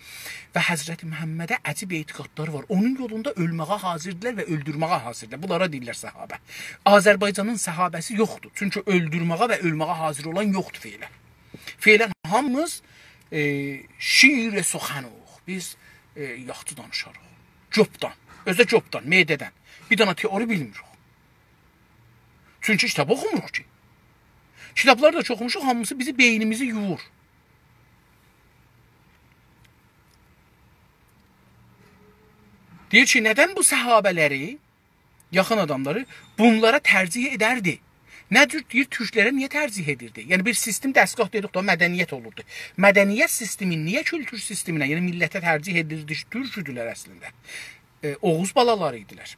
و حضرت محمده عجیب اعتقادلاری وار. اونون یولوندا اؤلمه‌یه حاضردیلار و اؤلدورمه‌یه حاضردیلار. بونلارا دئییرلر صحابه. آذربایجانین صحابه‌سی یوخدور. چونکی اؤلدورمه‌یه و اؤلمه‌یه حاضر اولان یوخدور فعلاً. فعلاً هامیمیز، ائ، شیر سخنوق. بیز، ائ، یاخشی دانیشاریق. جوبدان. اؤزو ده جوبدان، معده‌دن. بیر دنه تئوری بیلمیریک. چونکی کیتاب اوخوموروق کی. کیتابلاری دا کی اوخوموشوق، هامیسی بیزی، بئینیمیزی یویور. دئییر کی، ندن بو صحابه‌لری، یاخین آداملاری بونلارا ترجیح ائدردی؟ نه جور دئییر، تورکلره نییه ترجیح ائدیردی؟ یعنی بیر سیستم، دستگاه دئدیک ده، مدنیت اولوردو. مدنیت سیستمی نییه کولتور سیستمینه، یعنی میللته ترجیح ائدیردی؟ تورکودولر اصلینده. ائ، اوغوز بالالاری ایدیلر.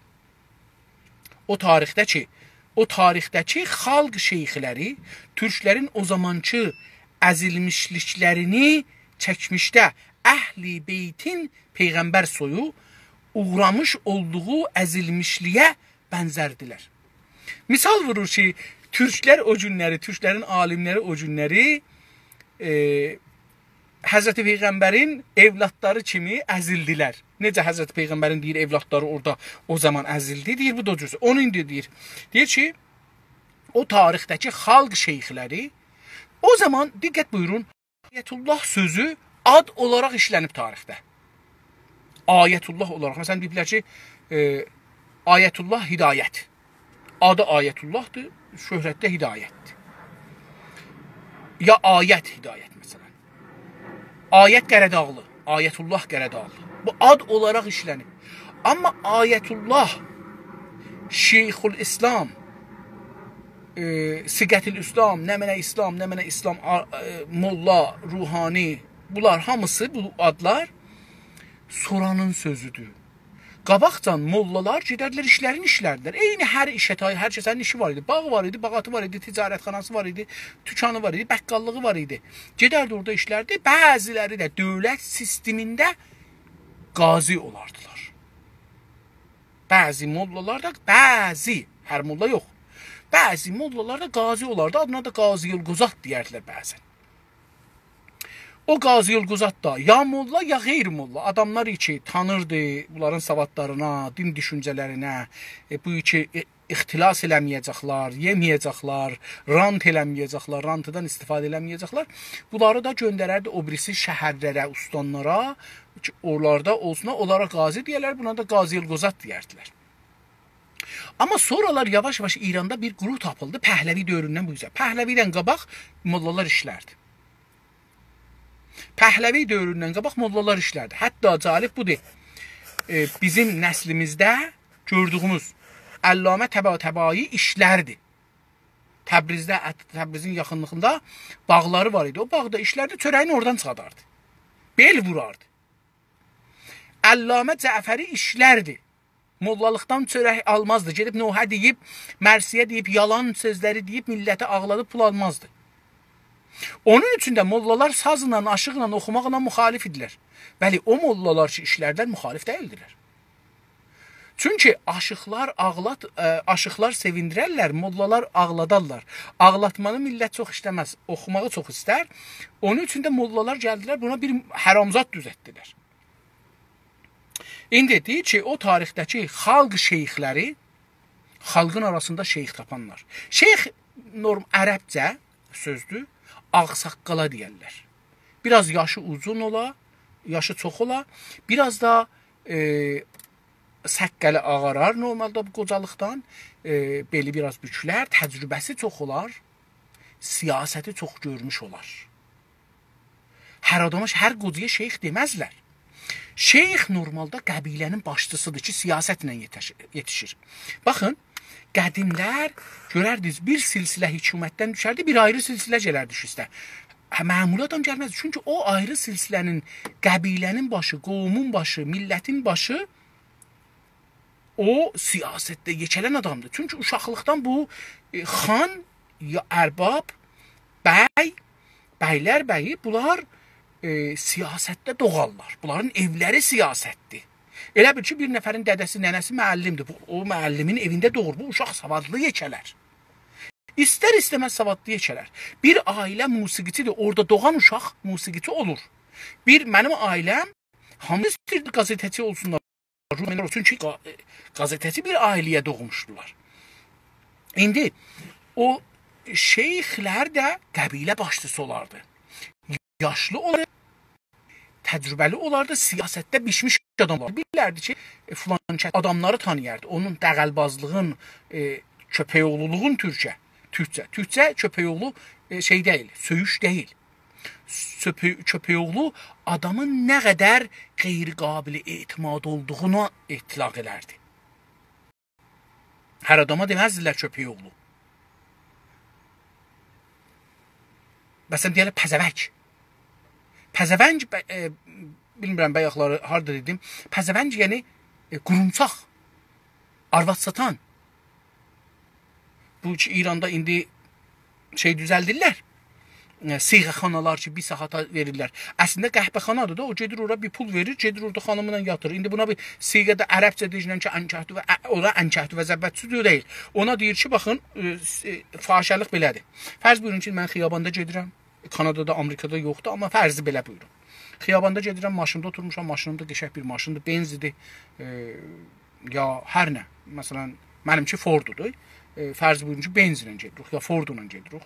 او تاریخده‌کی، او تاریخده‌کی خالق شیخلری تورکلرین او زامانکی ازیلمیشلیکلرینی چکمیشده اهل بیتین پیغمبر سویو اوغرامیش اولدوغو ازیلمیشلییه بنزردیلر. مثال وورور کی، تورکلر او گونلری، تورکلرین عالیملری او گونلری، ائ، حضرت پیغمبرین اولادلاری کیمی ازیلدیلر. نئجه حضرت پیغمبرین، دئییر، اولادلاری اورادا او زامان ازیلدی، دئییر، بو دا او جور. اونون ایندی دئییر، دئییر کی، او تاریخده‌کی خالق شیخلری، او زامان، دقت بویورون، آیت‌الله سؤزو آد اولاراق ایشله‌نیب تاریخده. آیت‌الله اولاراق. مثلاً، دئییبلر کی، ائ، آیت‌الله هدایت. آدی آیت‌الله‌دیر، شهرتی ده هدایت‌دیر. یا آیت هدایت، مثلاً. آیت قره‌داغلی، آیت‌الله قره‌داغلی. بو آد اولاراق ایشله‌نیب. آمما آیت‌الله، شیخ‌الاسلام، ائ، صیغةالاسلام، نمنه اسلام، نمنه اسلام، آ-، ائ، موللا، روحانی، بونلار هامیسی، بو آدلار سونرانین سؤزودور. قاباقجان موللالار گئدردیلر، ایشلرینی ایشلردیلر. عینی هر ایشه تای، هر کسه‌نین ایشی وار ایدی. باغی وار ایدی، باغاتی وار ایدی، تجارتخاناسی وار ایدی، توکانی وار ایدی، بقاللیغی وار ایدی. گئدردی اورادا ایشلردی. بعضیلری ده دؤولت سیستمینده قاضی اولاردیلار. بعضی موللالار دا، بعضی، هر موللا یوخ. بعضی موللالار دا قاضی اولاردی. آدینا دا قاضی‌القضات دئیردیلر بعضاً. او قاضی‌القضات دا یا موللا، یا غیر موللا. آداملار کی تانیردی بونلارین سوادلارینا، دین دوشونجه‌لرینه، ائ، بو کی، ائ، اختلاس ائله‌مه‌یه‌جکلر، یئمه‌یه‌جکلر، رانت ائله‌مه‌یه‌جکلر، رانتدان استفاده ائله‌مه‌یه‌جکلر. بونلاری دا گؤندرردی او بیریسی شهرلره، استانلارا، کی اونلاردا اولسونلار، اونلارا قاضی دئیرلر، بونا دا قاضی‌القضات دئیردیلر. آمما سونرالار یاواش-یاواش ایراندا بیر گروه تاپیلدی، پهلوی دؤوروندن بو اوزه. پهلوی‌دن قاباق موللالار ایشلردی. پهلوی دؤوروندن قاباق موللالار ایشلردی. حتی جالب بودور، ائ، بیزیم نسلیمیزده گؤردویوموز علامه طباطبایی ایشلردی. تبریزده، ات-، تبریزین یاخینلیغیندا باغلاری وار ایدی. او باغدا ایشلردی، چؤره‌یینی اورادان چیخاداردی. بئل ووراردی. علامه جعفری ایشلردی. موللالیقدان چؤرک آلمازدی. گئدیب نوحه دئییب، مرثیه دئییب، یالان سؤزلری دئییب، میللتی آغلادیب پول آلمازدی. اونون اوچون ده موللالار سازلا، آشیقلا، اوخوماقلا مخالف ایدیلر. بلی، او موللالار کی ایشلردیلر، مخالف دئییلدیلر. چونکی آشیقلار آغلات-، ائ، آشیقلار سئویندیررلر، موللالار آغلادارلار. آغلاتمانی میللت چوخ ایسته‌مز، اوخوماغی چوخ ایستر. اونون اوچون ده موللالار گلدیلر، بونا بیر حرامزاد دوزلتدیلر. ایندی دئییر کی، او تاریخده‌کی خالق شیخلری، خالقین آراسیندا شیخ تاپانلار. شیخ نورم-، عربجه سؤزدور، آغ‌ساققالا دئیرلر. بیر آز یاشی اوزون اولا، یاشی چوخ اولا، بیر آز دا، ائ، ساققالی آغارار نورمالدا بو قوجالیقدان، ائ، بئلی بیر آز بوکولر، تجربه‌سی چوخ اولار، سیاستی چوخ گؤرموش اولار. هر آداما، هر قوجایا شیخ دئمزلر. شیخ نورمالدا قبیله‌نین باشچیسیدیر کی، سیاستله یئتیش-، یئتیشیر. باخین، قدیملر گؤرردینیز، بیر سلسله حکومتدن دوشردی، بیر آیری سلسله گلردی اوست اوسته. هه، معمولی آدام گلمز. چونکی او آیری سلسله‌نین، قبیله‌نین باشی، قومون باشی، میللتین باشی او سیاستده یئکه‌لن آدامدیر. چونکی اوشاقلیقدان بو، ائ، خان، یا ارباب، بی، بیلر بیی، بونلار، ائ، سیاستده دوغارلار. بونلارین ائولری سیاستدیر. ائله بیل کی، بیر نفرین دده‌سی، ننه‌سی معلمدیر. بو، او معلمین ائوینده دوغور. بو اوشاق سوادلی یئکه‌لر. ایستر-ایسته‌مز سوادلی‌یا کلر. بیر عائله موسیقیچی‌دیر، اورادا دوغان اوشاق موسیقیچی اولور. بیر، منیم عائله‌م هامیسی ایسته‌ییردی قازئته‌چی اولسونلار، رومنلر اولسون، چونکی قا-، قازئته‌چی بیر عائله‌یه دوغموشدولار. ایندی او شیخلر ده قبیله باشچیسی اولاردی. یاشلی اولاردی، تجربه‌لی اولاردی، سیاستده بیشمیش آدام اولاردی. بیلردی کی، ائ، فلان کس آداملاری تانییاردی. اونون دغل‌بازلیغین، ائ، کؤپک‌اوغلولوغون تورکجه، تورکجه، تورکجه کؤپک‌اوغلو، ائ، شئی دئییل، سؤیوش دئییل. سؤپو-، کؤپک‌اوغلو آدامین نه قدر غیرقابل اعتماد اولدوغونا اطلاق ائلردی. هر آداما دئمزدیلر کؤپک‌اوغلو. مثلا، دئیرلر پزه‌ونگ. پزه‌ونگ، ب-، ائ، بیلمیرم، بایاقلاری هاردا دئدیم. پزه‌ونگ، یعنی، ائ، قورساق. آرواد ساتان. بو کی، ایراندا ایندی شئی دوزلدیرلر. ائ، صیغه‌خانالار کی، بیر ساعاتا وئریرلر. اصلینده قهوه‌خانادیر دا، او گئدیر اورا بیر پول وئریر، گئدیر اورادا خانیملا یاتیر. ایندی بونا بیر صیغه ده عربجه دئییرلر کی، انکحت و، ا-، اورا انکحت و زوجت دئییل. اونا دئییر کی، باخین، ائ، س-، ائ، فاحشه‌لیک بئله‌دیر. فرض بویورون کی، من خیاباندا گئدیرم. کانادادا، آمریکادا یوخدور، آمما فرضی بئله بویورون. خیاباندا گئدیرم، ماشیندا اوتورموشام، ماشینیم دا قشنگ بیر ماشیندیر، بنزدیر، ائ، یا هر نه. مثلا، منیمکی فوردودور. ائ، فرض بویورون کی، بنزله گئدیریک، یا فوردلا گئدیریک.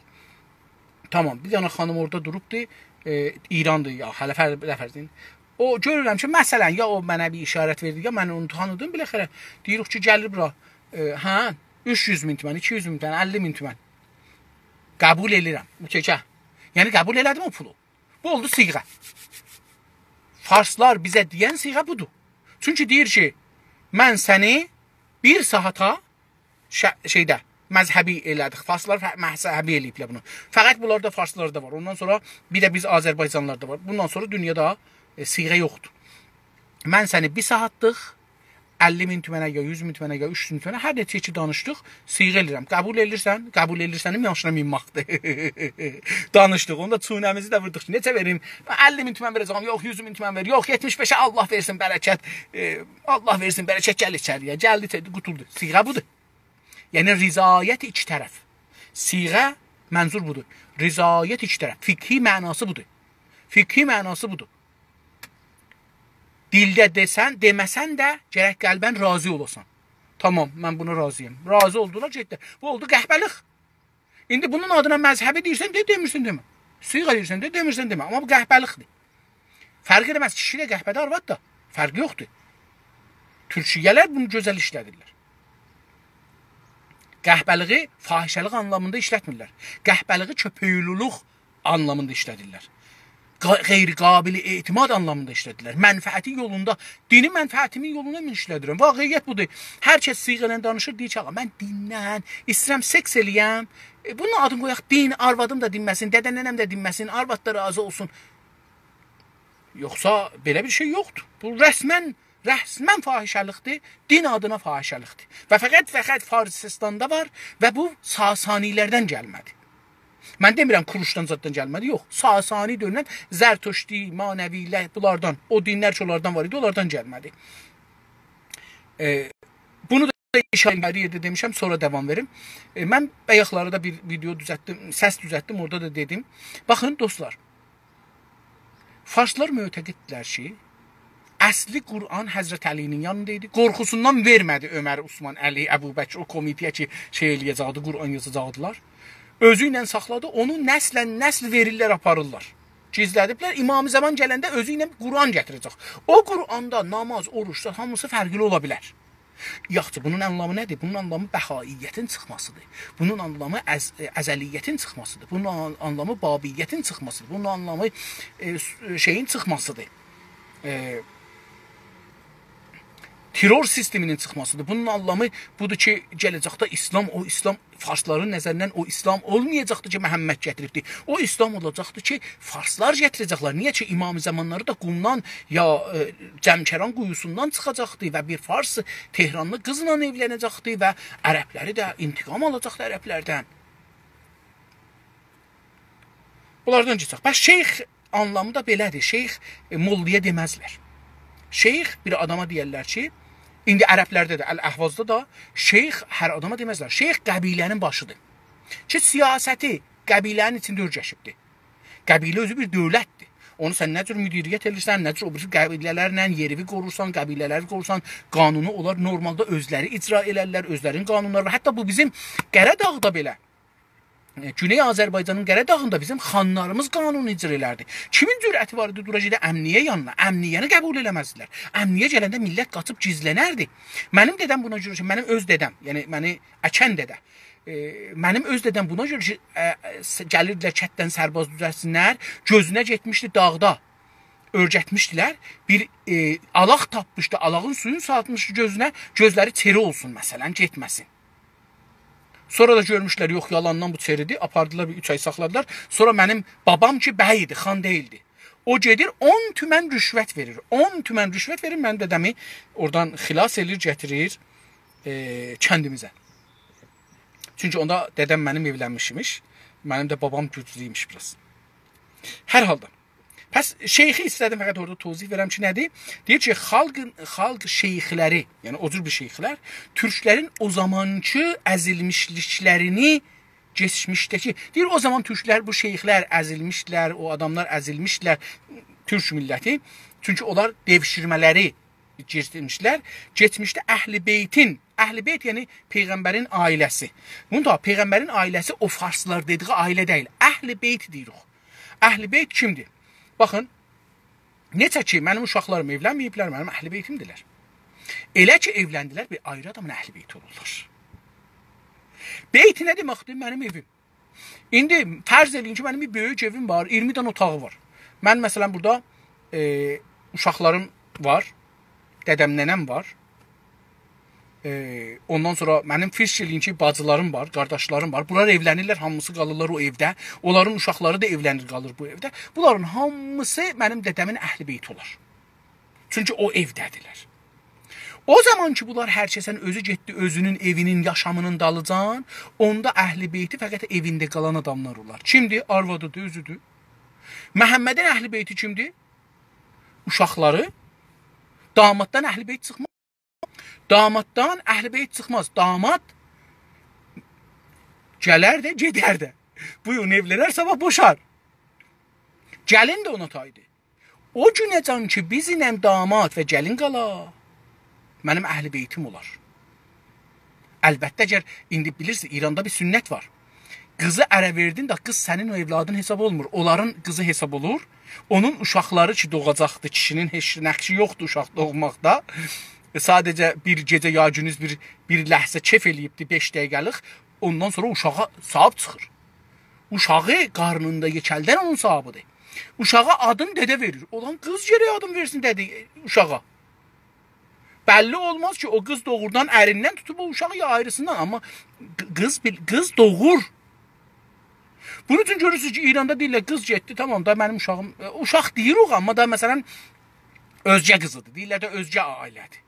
تامام، بیر دنه خانیم اورادا دوروبدور، ائ، ایراندیر، یا هله فرض، بئله فرض ائدین. او، گؤرورم کی، مثلا، یا او منه بیر اشارت وئردی، یا من اونو تانیدیم، بالاخره. دئییریک کی، گلیر بورا، ائ، هه، اوچ یوز مین تومن، ایکی یوز مین تومن، اللی مین تومن. قبول ائله‌ییرم، اوکئی. یعنی، قبول ائله‌دیم او پولو. بو اولدو صیغه. فارسلار بیزه دئین صیغه بودور. چونکی دئییر کی، من سنی بیر ساعاتا ش-، شئیده، مذهبی ائله‌دیک. فارسلار ف-، مذهبی ائله‌ییبلر بونو. فقط بونلاردا، فارسلاردا وار. اوندان سونرا بیر ده بیز آذربایجانلیلاردا وار. بوندان سونرا دونیادا، ائ، صیغه یوخدور. من سنی بیر ساعاتلیق اللی مین تومنه، یا یوز مین تومنه، یا اوچ یوز مین تومنه، هر نئچه کی دانیشدیق، صیغه ائله‌ییرم. قبول ائلیرسن، قبول ائلیرسنیم ماشینا مینماقدیر. دانیشدیق، اوندا چونه‌میزی ده ووردوق کی، نئچه وئریم؟ اللی مین تومن وئره‌جم، یوخ، یوز مین تومن وئر، یوخ، یئتمیش بئشه، الله وئرسین، برکت، ائ، الله وئرسین، برکت، گل ایچری‌یه. گلدی، ایچری، قوتولدو. صیغه بودور. یعنی، رضایت ایکی طرف. صیغه منظور بودور. رضایت ایکی طرف. فقهی معناسی بودور. فقهی معناسی بودور. دیلده دئسن، دئمه‌سن ده گرک قلباً راضی اولاسان. تامام، من بونا راضی‌یام. راضی اولدولار، گئتدی. بو اولدو قهبه‌لیک. ایندی بونون آدینا مذهبی دئییرسن، دئ، دئمیرسن، دئمه. صیغه دئییرسن، دئ، دئمیرسن، دئمه. آمما بو قهبه‌لیکدیر. فرق ائله‌مز، کیشی ده قهبه‌دی، آرواد دا. فرقی یوخدور. تورکیه‌لر بونو گؤزل ایشله‌دیرلر. قهبه‌لیگی فاحشه‌لیک آنلامیندا ایشلتمیرلر. قهبه‌لیگی کؤپک‌اوغلولوق آنلامیندا ایشله‌دیرلر. قا-، غیرقابل اعتماد آنلامیندا ایشله‌دیرلر. منفعتی یولوندا، دینی منفعتیمین یولونا من ایشله‌دیرم. واقعیت بودور. هر کس صیغه ایله دانیشیر، دئییر کی، «آغا، من دینله ایسته‌ییرم سکس ائله‌یم.» ائ، بونون آدینی قویاق دین، آروادیم دا دینمه‌سین، دده ننه‌م ده دینمه‌سین، آرواد دا راضی اولسون. یوخسا بئله بیر شئی یوخدور. بو رسماً، رسماً فاحشه‌لیکدیر، دین آدینا فاحشه‌لیکدیر. و فقط، فقط فارسیستاندا وار و بو ساسانی‌لردن گلمه‌دی. من دئمیرم کوروشدان زاددان گلمه‌دی، یوخ. ساسانی دؤنم زرتشتی، معنوی‌لر، بونلاردان، او دینلر کی، اونلاردان وار ایدی، اونلاردان گلمه‌دی. ائ، بونو دا ایشاره، یئرده دئمیشم، سونرا داوام وئریم. ائ، من بایاقلاری دا بیر ویدئو دوزلتدیم، سس دوزلتدیم، اورادا دا دئدیم. باخین، دوستلار، فارسلار معتقددیرلر کی، اصلی قرآن حضرت علی‌نین یانیندا ایدی. قورخوسوندان وئرمه‌دی عمر، عثمان، علی، ابوبکر او کمیته‌یه کی، شئی ائله‌یه‌جکدی، قرآن یازاجاقدیلار. اؤزو ایله ساخلادی، اونو نسلاً نسل وئریرلر، آپاریرلار. گیزله‌دیبلر، امام زمان گلنده اؤزو ایله قرآن گتیره‌جک. او قرآندا نماز، اوروج، زکات، هامیسی فرقلی اولا بیلر. یاخشی، بونون آنلامی نه‌دیر؟ بونون آنلامی بهائیتین چیخماسیدیر. بونون آنلامی از-، ازلیتین چیخماسیدیر. بونون آن-، آنلامی بابیتین چیخماسیدیر. بونون آنلامی، ائ، س-، شئیین چیخماسیدیر. ائ، ترور سیستمینین چیخماسیدیر. بونون آنلامی بودور کی، گله‌جکده ایسلام، او ایسلام فارسلارین نظریندن او ایسلام اولمایاجاقدیر کی، محمد گتیریبدیر. او ایسلام اولاجاقدیر کی، فارسلار گتیره‌جکلر. نییه کی، امام زمانلاری دا قومدان یا، ائ، جمکران قویوسوندان چیخاجاقدی و بیر فارس تهرانلی قیزلا ائولنه‌جکدی و عربلری ده انتقام آلاجاقدی عربلردن. بونلاردان کئچک. بس شیخ آنلامی دا بئله‌دیر. شیخ، ائ، موللایا دئمزلر. شیخ بیر آداما دئیرلر کی، ایندی عربلرده ده، الاحوازدا دا شیخ هر آداما دئمزلر. شیخ قبیله‌نین باشیدیر. کی، سیاستی قبیله‌نین ایچینده اؤرگشیبدیر. قبیله اؤزو بیر دؤولتدیر. اونو سن نه جور مدیریت ائدیرسن، نه جور او بیریسی قبیله‌لرله یئریوی قورورسان، قبیله‌لری قورورسان، قانونو اونلار نورمالدا اؤزلری اجرا ائلرلر، اؤزلرینین قانونلاری وار. حتی بو بیزیم قاراداغدا بئله، ائ، گونئی آذربایجانین قاراداغیندا بیزیم خانلاریمیز قانونو اجرا ائلردی. کیمین جرأتی وار ایدی دورا گئده امنیه یانینا؟ امنیه‌نی قبول ائله‌مزدیلر. امنیه گلنده میللت قاچیب گیزلنردی. منیم دده‌م بونا گؤره کی، منیم اؤز دده‌م، یعنی منی اکن دده، ائ، منیم اؤز دده‌م بونا گؤره کی، ائ، س-، گلیردیلر کتدن سرباز دوزلتسینلر، گؤزونه گئتمیشدی داغدا، اؤرگتمیشدیلر. بیر، ائ، آلاق تاپمیشدی، آلاغین سویونو سالمیشدی گؤزونه، گؤزلری چئری اولسون مثلا، گئتمه‌سین. سونرا دا گؤرموشلر، یوخ، یالاندان بو چئریدیر، آپاردیلار، بیر اوچ آی ساخلادیلار. سونرا منیم بابام کی، بی ایدی، خان دئییلدی. او گئدیر، اون تومن رشوت وئریر. اون تومن رشوت وئریر، منیم دده‌می اورادان خلاص ائله‌ییر، گتیریر، ائ، کندیمیزه. چونکی اوندا دده‌م منیم ائولنمیش ایمیش. منیم ده بابام گوجلو ایمیش بیر آز. هر حالدا. پس شیخی ایسته‌دیم فقط اورادا توضیح وئرم کی، نه‌دیر؟ دئییر کی، خالق، خالق شیخلری، یعنی او جور بیر شیخلر، تورکلرین او زامانکی ازیلمیشلیکلرینی، کئچمیشده‌کی، دئییر، او زامان تورکلر، بو شیخلر ازیلمیشدیلر، او آداملار ازیلمیشدیلر، تورک میللتی. چونکی اونلار دئوشیرمه‌لری گیرمیشلر. کئچمیشده اهل بیتین، اهل بیت یعنی پیغمبرین عائله‌سی. بونو دا پیغمبرین عائله‌سی او فارسلار دئدیگی عائله دئییل. اهل بیت دئییریک. اهل بیت کیمدیر؟ باخین، نئجه کی، منیم اوشاقلاریم ائولنمه‌ییبلر، منیم اهل بیتیمدیرلر. ائله کی، ائولندیلر، بیر آیری آدامین اهل بیتی اولورلار. بیت نه دئمکدیر؟ منیم ائویم. ایندی فرض ائله‌یین کی، منیم بیر بؤیوک ائویم وار، اییرمی دنه اوتاغی وار. من، مثلا، بورادا، ائ، اوشاقلاریم وار، دده‌م، ننه‌م وار. ائ، اوندان سونرا منیم فرض ائله‌یین کی، باجیلاریم وار، قارداشلاریم وار. بونلار ائولنیرلر، هامیسی قالیرلار او ائوده. اونلارین اوشاقلاری دا ائولنیر، قالیر بو ائوده. بونلارین هامیسی منیم دده‌مین اهل بیتی اولار. چونکی او ائوده‌دیرلر. او زامان کی، بونلار هر کسن اؤزو گئتدی، اؤزونون ائوینین، یاشامینین دالیجان، اوندا اهل بیتی فقط ائوینده قالان آداملار اولار. کیمدیر؟ آروادیدیر، اؤزودور. محمدین اهل بیتی کیمدیر؟ اوشاقلاری. داماددان اهل بیت چیخماز. داماددان اهل بیت چیخماز. داماد گلر ده، گئدر ده. بو گون ائولنر، صاباح بوشار. گلین ده اونا تایدیر. او گونه‌جان کی، بیزله داماد و گلین قالا، منیم اهل بیتیم اولار. البته، اگر ایندی بیلیرسینیز، ایراندا بیر سنت وار. قیزی اره وئردین ده، قیز سنین او اولادین حساب اولمور. اونلارین قیزی حساب اولور. اونون اوشاقلاری کی، دوغاجاقدی، کیشینین هئچ نقشی یوخدور اوشاق دوغماقدا. ائ، ساده‌جه بیر گئجه یا گوندوز بیر، بیر لحظه کئف ائله‌ییبدی، بئش دقیقه‌لیک. اوندان سونرا اوشاغا صاحیب چیخیر. اوشاغی قارنیندا یئکلدن اونون صاحیبیدیر. اوشاغا آدین دده وئریر. اولان قیز گرک آدین وئرسین دده اوشاغا. بللی اولماز کی، او قیز دوغرودان اریندن توتوب او اوشاغی یا آیریسیندان، آمما ق-، قیز بیل-، قیز دوغور. بونون اوچون گؤرورسونوز کی، ایراندا دئییرلر، قیز گئتدی، تامام دا منیم اوشاغیم، ائ، اوشاق دئییروخ، آمما دا مثلا اؤزگه قیزیدیر. دئییرلر ده اؤزگه عائله‌دیر.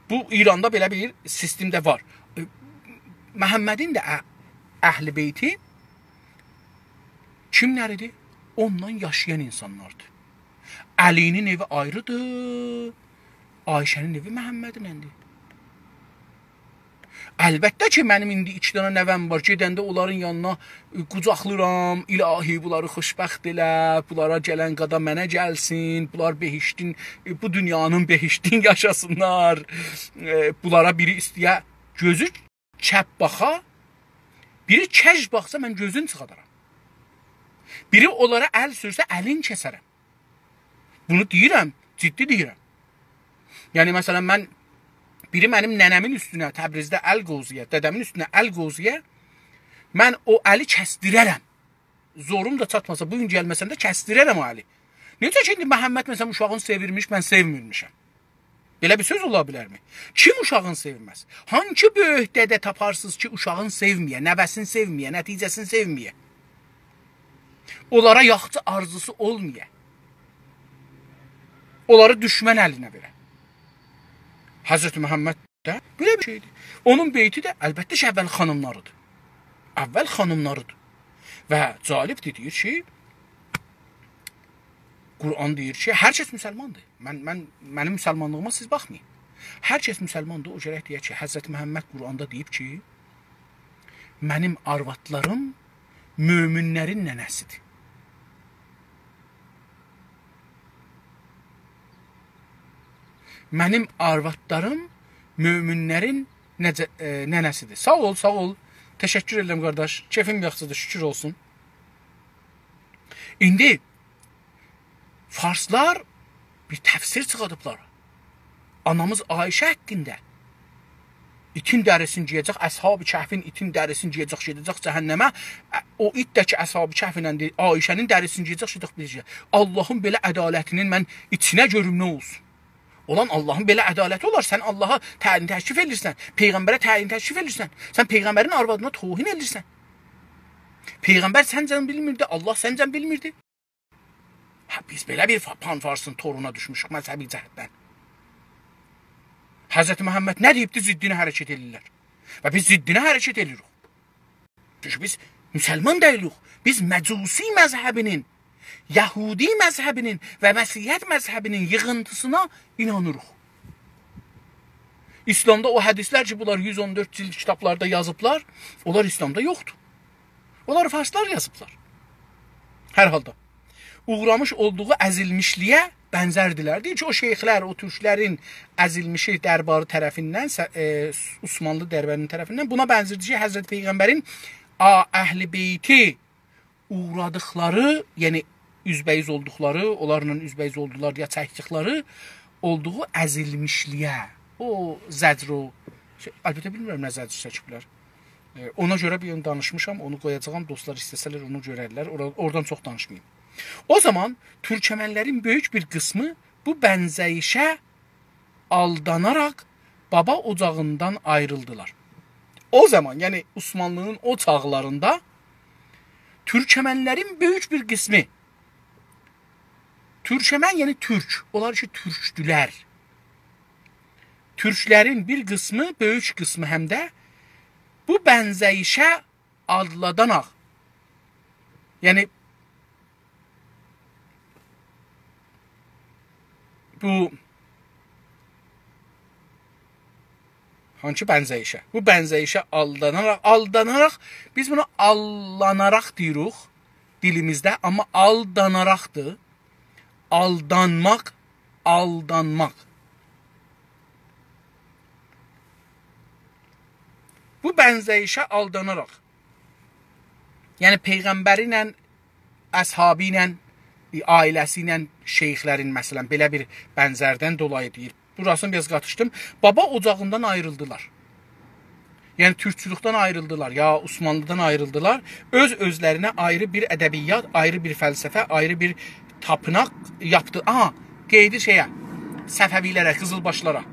بو ایراندا بئله بیر سیستم ده وار. ائ، محمدین ده ا-، اهل بیتی کیملر ایدی؟ اوننان یاشایان اینسانلاردیر. علی‌نین ائوی آیریدیر، عایشه‌نین ائوی محمدینلندیر. البته کی، منیم ایندی ایکی دنه نوه‌م وار. گئدنده اونلارین یانینا، ائ، قوجاقلاییرام. الهی، بونلاری خوشبخت ائله، بونلارا گلن قادا منه گلسین، بونلار بهشتین، ائ، بو دونیانین بهشتین یاشاسینلار. ائ، بونلارا بیری ایسته‌یه گؤزو چپ باخا، بیری کج باخسا، من گؤزون چیخادارام. بیری اونلارا ال سورسه، الین کسرم. بونو دئییرم، جدی دئییرم. یعنی، مثلا، من، بیری منیم ننه‌مین اوستونه، تبریزده ال قووزویا، دده‌مین اوستونه ال قووزویا، من او الی کسدیررم. زوروم دا چاتماسا، بو گون گلمه‌سم ده کسدیررم او الی. نئجه کی، ایندی محمد، مثلا، اوشاغین سئویرمیش، من سئومیرمیشم. بئله بیر سؤز اولا بیلرمی؟ کیم اوشاغین سئومز؟ هانسی بؤیوک دده تاپارسینیز کی، اوشاغین سئومه‌یه، نوه‌سین سئومه‌یه، نتیجه‌سین سئومه‌یه؟ اونلارا یاخشی آرزوسو اولمایا؟ اونلاری دوشمن الینه وئره؟ حضرت محمد ده بئله بیر شئیدیر. اونون بیتی ده، البته کی، اول خانیملاریدیر. اول خانیملاریدیر. و جالبدیر، دئییر کی، قرآن دئییر کی، هر کس مسلماندیر. من، من، منیم مسلمانلیغیما سیز باخمایین. هر کس مسلماندیر، او گرک دئیه کی، حضرت محمد قرآندا دئییب کی، منیم آروادلاریم مؤمنلرین ننه‌سیدیر. منیم آروادلاریم مؤمنلرین نجه-، ائ، ننه‌سیدیر. ساغ اول، ساغ اول. تشکر ائدیرم، قارداش. کئفیم یاخشیدیر، شوکور اولسون. ایندی فارسلار بیر تفسیر چیخاردیبلار. آنامیز عایشه حاقیندا. ایتین دریسینی گئیه‌جک، اصحاب کهفین ایتین دریسینی گئیه‌جک، گئده‌جک جهنمه. ا، او ایت ده کی، اصحاب کهف ایله دئییر، عایشه‌نین دریسینی گئیه‌جک، گئده‌جک بیله‌جک. آللاهین بئله عدالتینین من ایچینه گؤروم نه اولسون. اولان آللاهین بئله عدالتی اولار. سن آللاها تعیین تکلیف ائدیرسن، پیغمبره تعیین تکلیف ائدیرسن. سن پیغمبرین آروادینا توهین ائدیرسن. پیغمبر سنجن بیلمیردی، آللاه سنجن بیلمیردی. هه، بیز بئله بیر فا-، پان‌فارسین تورونا دوشموشوک مذهبی جهتدن. حضرت محمد نه دئییبدی، ضدینه حرکت ائدیرلر. و بیز ضدینه حرکت ائدیریک. چونکی بیز مسلمان دئییلیک. بیز مجوسی مذهبینین، یهودی مذهبینین و مسیحیت مذهبینین ییغینتیسینا اینانیریق. ایسلامدا او حدیثلر کی، بونلار یوز اون دؤرد جیلد کیتابلاردا یازیبلار، اونلار ایسلامدا یوخدور. اونلاری فارسلار یازیبلار. هر حالدا. اوغرامیش اولدوغو ازیلمیشلییه بنزردیلر. دئییر کی، او شیخلر، او تورکلرین ازیلمیشی درباری طرفیندن، سه-، ائ، عثمانلی دربارینین طرفیندن بونا بنزیر کی، حضرت پیغمبرین آ-، اهل بیتی اوغرادیقلاری، یعنی اوزبه‌اوز اولدوقلاری، اونلارلا اوزبه‌اوز اولدولار یا چکدیکلری اولدوغو ازیلمیشلییه. او زجر، او شئی، البته بیلمیرم نه زجر چکیبلر. ائ، اونا گؤره بیر گون دانیشمیشام، اونو قویاجاغام، دوستلار ایسته‌سه‌لر اونو گؤررلر. اورا-، اورادان چوخ دانیشماییم. او زامان تورکمنلرین بؤیوک بیر قیسمی بو بنزه‌ییشه آلداناراق بابا اوجاغیندان آیریلدیلار. او زامان، یعنی عثمانلی‌نین او چاغلاریندا تورکمنلرین بؤیوک بیر قیسمی، تورکمن، یعنی تورک، اونلار کی تورکدولر. تورکلرین بیر قیسمی، بؤیوک قیسمی هم ده بو بنزه‌ییشه آلداناراق، یعنی بو هانسی بنزه‌ییشه؟ بو بنزه‌ییشه آلداناراق، آلداناراق، بیز بونا آللاناراق دئییریک دیلیمیزده، آمما آلداناراقدیر. آلدانماق، آلدانماق. بو بنزه‌ییشه آلداناراق، یعنی پیغمبری ایله، اصحابی ایله، عائله‌سی ایله شیخلرین، مثلا، بئله بیر بنزردن دولایی دئییر. بوراسینی بیر آز قاتیشدیم. بابا اوجاغیندان آیریلدیلار. یعنی تورکچولوکدن آیریلدیلار، یا عثمانلیدان آیریلدیلار. اؤز اؤزلرینه آیری بیر ادبیات، آیری بیر فلسفه، آیری بیر تاپیناق یاپدی. آها، قئییدی شئیه، صفوی‌لره، قیزیلباشلارا.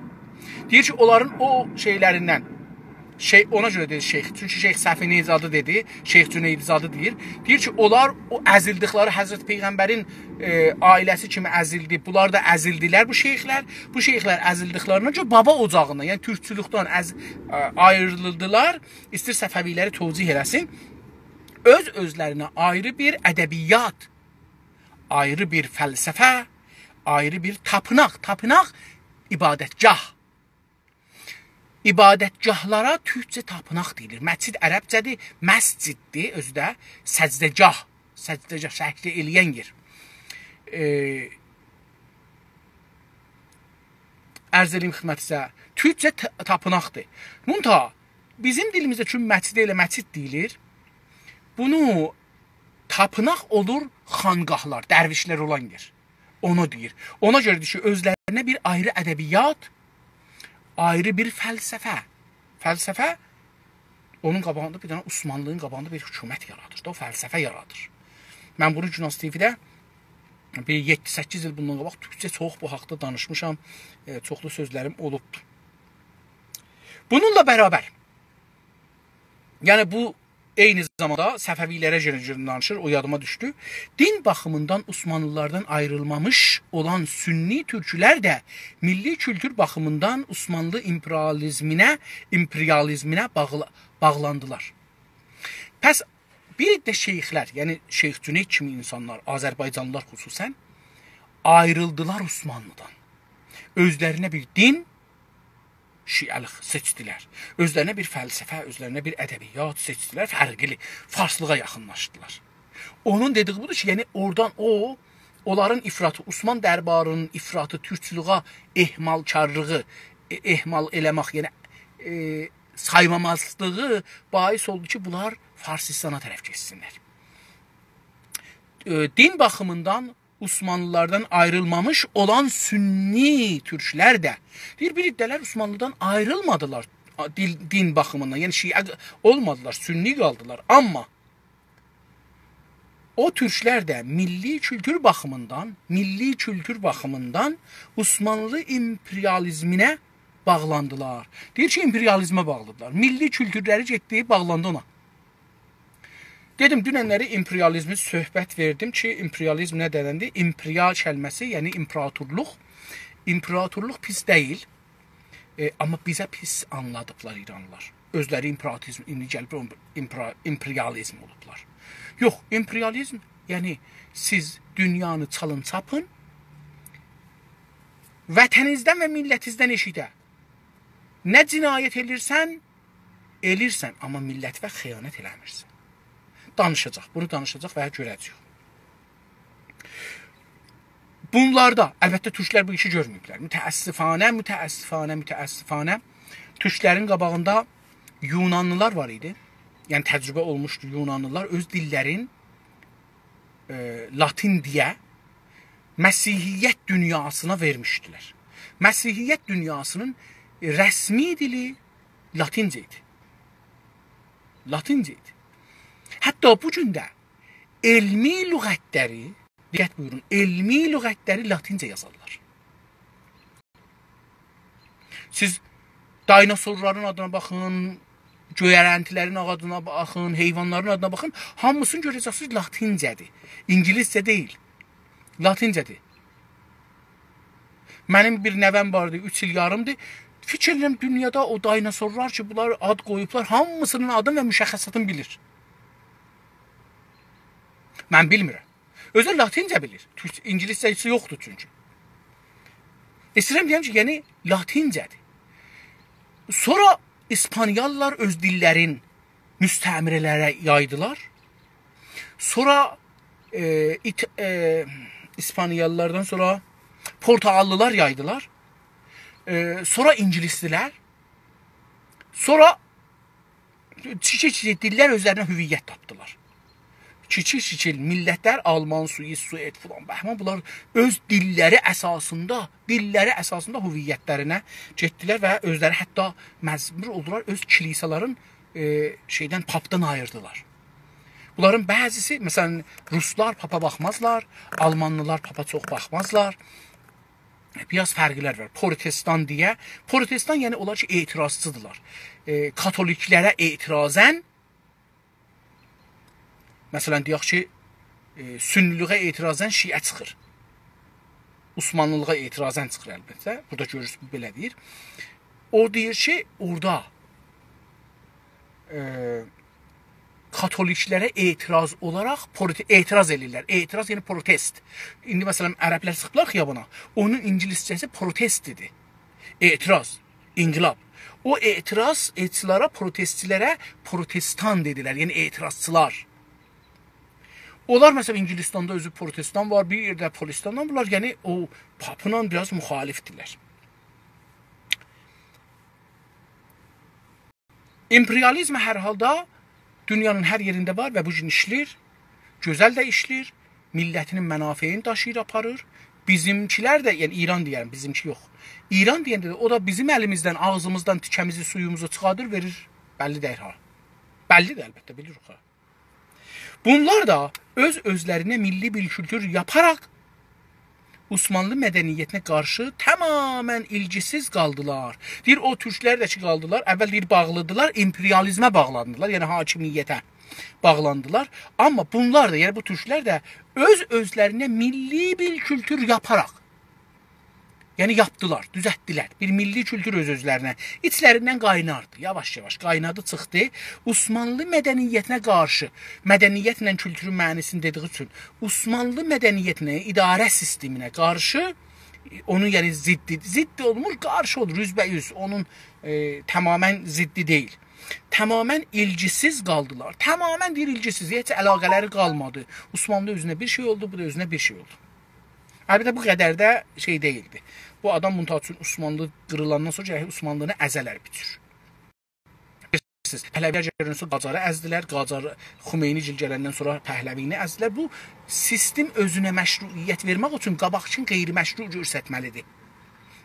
دئییر کی، اونلارین او شئیلریندن، شئی، اونا گؤره دئییر شیخ. چونکی شیخ صفینه‌زادی دئدی، شیخ جنیدزادی دئییر. دئییر کی، اونلار او ازیلدیکلری حضرت پیغمبرین، ائ، عائله‌سی کیمی ازیلدی. بونلار دا ازیلدیلر، بو شیخلر. بو شیخلر ازیلدیکلرینه گؤره بابا اوجاغیندان، یعنی تورکچولوکدن از-، ائ، آیریلدیلار. ایسته‌ییر صفوی‌لری توجیه ائله‌سین. اؤز اؤزلرینه آیری بیر ادبیات، آیری بیر فلسفه، آیری بیر تاپیناق. تاپیناق، عبادتگاه. عبادتگاهلارا تورکجه تاپیناق دئییلیر. مسجد عربجه‌دیر، مسجددیر، اؤزو ده سجده‌گاه. سجده‌گاه، سجده ائله‌ین یئر. ائ، عرض ائله‌ییم خدمتینیزه، تورکجه ت-، تاپیناقدیر. منتها بیزیم دیلیمیزده چون مسجده ائله مسجد دئییلیر، بونو تاپیناق اولور خانقاهلار، درویشلر اولان یئر. اونو دئییر. اونا گؤره دئییر کی، اؤزلرینه بیر آیری ادبیات، آیری بیر فلسفه. فلسفه اونون قاباغیندا بیر دنه عثمانلی‌نین قاباغیندا بیر حکومت یارادیر دا، او فلسفه یارادیر. من بونو گوناز تی‌وی‌ده بیر یئددی-سککیز ایل بوندان قاباق تورکجه چوخ بو حاقدا دانیشمیشام. ائ، چوخلو سؤزلریم اولوبدور. بونونلا برابر، یعنی بو عینی زاماندا صفوی‌لره گؤره، گؤره دانیشیر، او یادیما دوشدو. دین باخیمیندان عثمانلی‌لاردان آیریلمامیش اولان سنی تورکلر ده میللی کولتور باخیمیندان عثمانلی ایمپریالیزمینه، ایمپریالیزمینه باغلا-، باغلاندیلار. پس بیر عده شیخلر، یعنی شیخ جنید کیمی اینسانلار، آذربایجانلیلار خصوصا، آیریلدیلار عثمانلیدان. اؤزلرینه بیر دین، شیعه‌لیق سئچدیلر. اؤزلرینه بیر فلسفه، اؤزلرینه بیر ادبیات سئچدیلر، فرقلی، فارسلیغا یاخینلاشدیلار. اونون دئدیگی بودور کی، یعنی اورادان او، اونلارین افراطی، عثمان درباری‌نین افراطی تورکچولویه اهمالکارلیغی، ائ، اهمال ائله‌مک، یعنی، ائ، سایمامازلیغی باعث اولدو کی، بونلار فارسیستانا طرف گئتسینلر. ائ، دین باخیمیندان عثمانلی‌لاردان آیریلمامیش اولان سنی تورکلر ده، دئییر، بیر عده‌لر عثمانلی‌دان آیریلمادیلار، دین، دین باخیمیندان، یعنی شیعه ق-، اولمادیلار، سنی قالدیلار. آمما او تورکلر ده میللی کولتور باخیمیندان، میللی کولتور باخیمیندان عثمانلی ایمپریالیزمینه باغلاندیلار. دئییر کی، ایمپریالیزمه باغلیدیلار. میللی کولتورلری گئتدی، باغلاندی اونا. دئدیم، دوننلری ایمپریالیزمی صحبت وئردیم کی، ایمپریالیزم نه دئنندیر؟ ایمپریا کلمه‌سی، یعنی ایمپراتورلوق. ایمپراتورلوق پیس دئییل. ائ، آمما بیزه پیس آنلادیبلار ایرانلیلار. اؤزلری ایمپراتوریزم، ایندی گلیب ایمپرا-، ایمپریالیزم اولوبلار. یوخ، ایمپریالیزم، یعنی سیز دونیانی چالین چاپین، وطنینیزدن و میللتینیزدن ائشیکده. نه جنایت ائلیرسن، ائلیرسن، آمما میللتیوه خیانت ائله‌میرسن. دانیشاجاق، بونو دانیشاجاق و گؤره‌جه‌ییک. بونلاردا، البته، تورکلر بو ایشی گؤرمه‌ییبلر. متأسفانه، متأسفانه، متأسفانه تورکلرین قاباغیندا یونانلیلار وار ایدی. یعنی تجربه اولموشدو یونانلیلار اؤز دیللرین، ائ، لاتین دئیه مسیحیت دونیاسینا وئرمیشدیلر. مسیحیت دونیاسی‌نین، ائ، رسمی دیلی لاتینجه ایدی. لاتینجه ایدی. حتی بو گون ده علمی لغتلری، دقت بویورون، علمی لغتلری لاتینجه یازارلار. سیز دایناسورلارین آدینا باخین، گؤیرنتیلرین آدینا باخین، حیوانلارین آدینا باخین، هامیسینی گؤره‌جکسینیز لاتینجه‌دیر. اینگیلیسجه دئییل. لاتینجه‌دیر. منیم بیر نوه‌م واردی، اوچ ایل یاریمدیر. فیکیر ائدیرم، دونیادا او دایناسورلار کی، بونلار آد قویوبلار، هامیسینین آدینی و مشخصاتینی بیلیر. من بیلمیرم. اؤزو ده لاتینجه بیلیر. تورک، اینگیلیسجه‌سی یوخدور چونکی. ایسته‌ییرم دئیم کی، یعنی لاتینجه‌دیر. سونرا ایسپانیالیلار اؤز دیللرین مستعمره‌لره یایدیلار. سونرا، ائ، ایت-، ائ، ایسپانیالیلاردان سونرا پورتوگاللیلار یایدیلار. ائ، سونرا اینگیلیسلیلر. سونرا کیچیک-کیچیک دیللر اؤزلرینه هویت تاپدیلار. کیچیک-کیچیک میللتلر، آلمان، سوئیس، سوئد، فلان، بهمان، بونلار اؤز دیللری اساسیندا، دیللری اساسیندا هویتلرینه گئتدیلر و اؤزلری حتی مجبور اولدولار اؤز کلیسالارین، ائ، شئیدن، پاپدان آییردیلار. بونلارین بعضیسی، مثلا، روسلار پاپا باخمازلار، آلمانلیلار پاپا چوخ باخمازلار. بیر آز فرقلر وار. پروتستان دئیه، پروتستان، یعنی اونلار کی، اعتراضچی‌دیرلار. ائ، کاتولیکلره اعتراضاً، مثلا، دئیک کی، ائ، سنی‌لیگه اعتراضاً شیعه چیخیر. عثمانلی‌لیغا اعتراضاً چیخیر، البته. بورادا گؤرورسونوز، بو بئله دئییر. او دئییر کی، اورادا، ائ، کاتولیکلره اعتراض اولاراق پروت-، اعتراض ائله‌ییرلر. اعتراض، یعنی پروتست. ایندی، مثلا، عربلر چیخدیلار خیابانا. اونون اینگیلیسجه‌سی پروتست ایدی. اعتراض، انقلاب. او اعتراضچیلارا، پروتستچیلره پروتستان دئدیلر، یعنی اعتراضچیلار. اونلار، مثلا، اینگیلیستاندا اؤزو پروتستان وار، بیر یئرده پروتستان وار. بونلار، یعنی، او پاپلا بیر آز مخالفدیرلر. ایمپریالیزم هر حالدا دونیانین هر یئرینده وار و بو گون ایشله‌ییر. گؤزل ده ایشله‌ییر. میللتینین منافعینی داشیییر، آپاریر. بیزیمکیلر ده، یعنی ایران دئیه‌رم، بیزیمکی یوخ. ایران دئینده ده او دا بیزیم الیمیزدن، آغزیمیزدان تیکه‌میزی، سویوموزو چیخاردیر، وئریر. بللی دئییل ها. بللی‌دیر البته، بیلیریک ها. بونلار دا اؤز-اؤزلرینه میللی بیر کولتور یاپاراق عثمانلی مدنیتینه قارشی تماماً ایلگیسیز قالدیلار. دئییر، او تورکلر ده کی قالدیلار، اول دئییر، باغلیدیلار، ایمپریالیزمه باغلاندیلار، یعنی حاکمیته باغلاندیلار. آمما بونلار دا، یعنی بو تورکلر ده اؤز-اؤزلرینه میللی بیر کولتور یاپاراق، یعنی یاپدیلار، دوزلتدیلر. بیر میللی کولتور اؤز-اؤزلرینه. ایچلریندن قایناردی، یاواش-یاواش قاینادی، چیخدی. عثمانلی مدنیتینه قارشی، مدنیتله کولتورون معنی‌سینی دئدیگی اوچون، عثمانلی مدنیتینه، اداره سیستمینه قارشی اونون، یعنی، ضدی، ضدی اولمور، قارشی اولور، اوزبه‌اوز. اونون، ائ، تماماً ضدی دئییل. تماماً ایلگی‌سیز قالدیلار. تماماً دئییر ایلگی‌سیز، هئچ علاقه‌لری قالمادی. عثمانلی اؤزونه بیر شئی اولدو، بو دا اؤزونه بیر شئی اولدو. البته، بو قدر ده شئی دئییلدی. بو آدام، مثل اوچون، عثمانلی قیریلاندان سونرا گرک عثمانلینی ازه‌لر بیر جور. پهلوی‌لر گلندن سونرا قاجاری ازدیلر، قاجاری، خمینی‌گیل گلندن سونرا پهلوی‌نی ازدیلر. بو سیستم اؤزونه مشروعیت وئرمک اوچون قاباقکین غیرمشروع گؤرستمه‌لیدیر.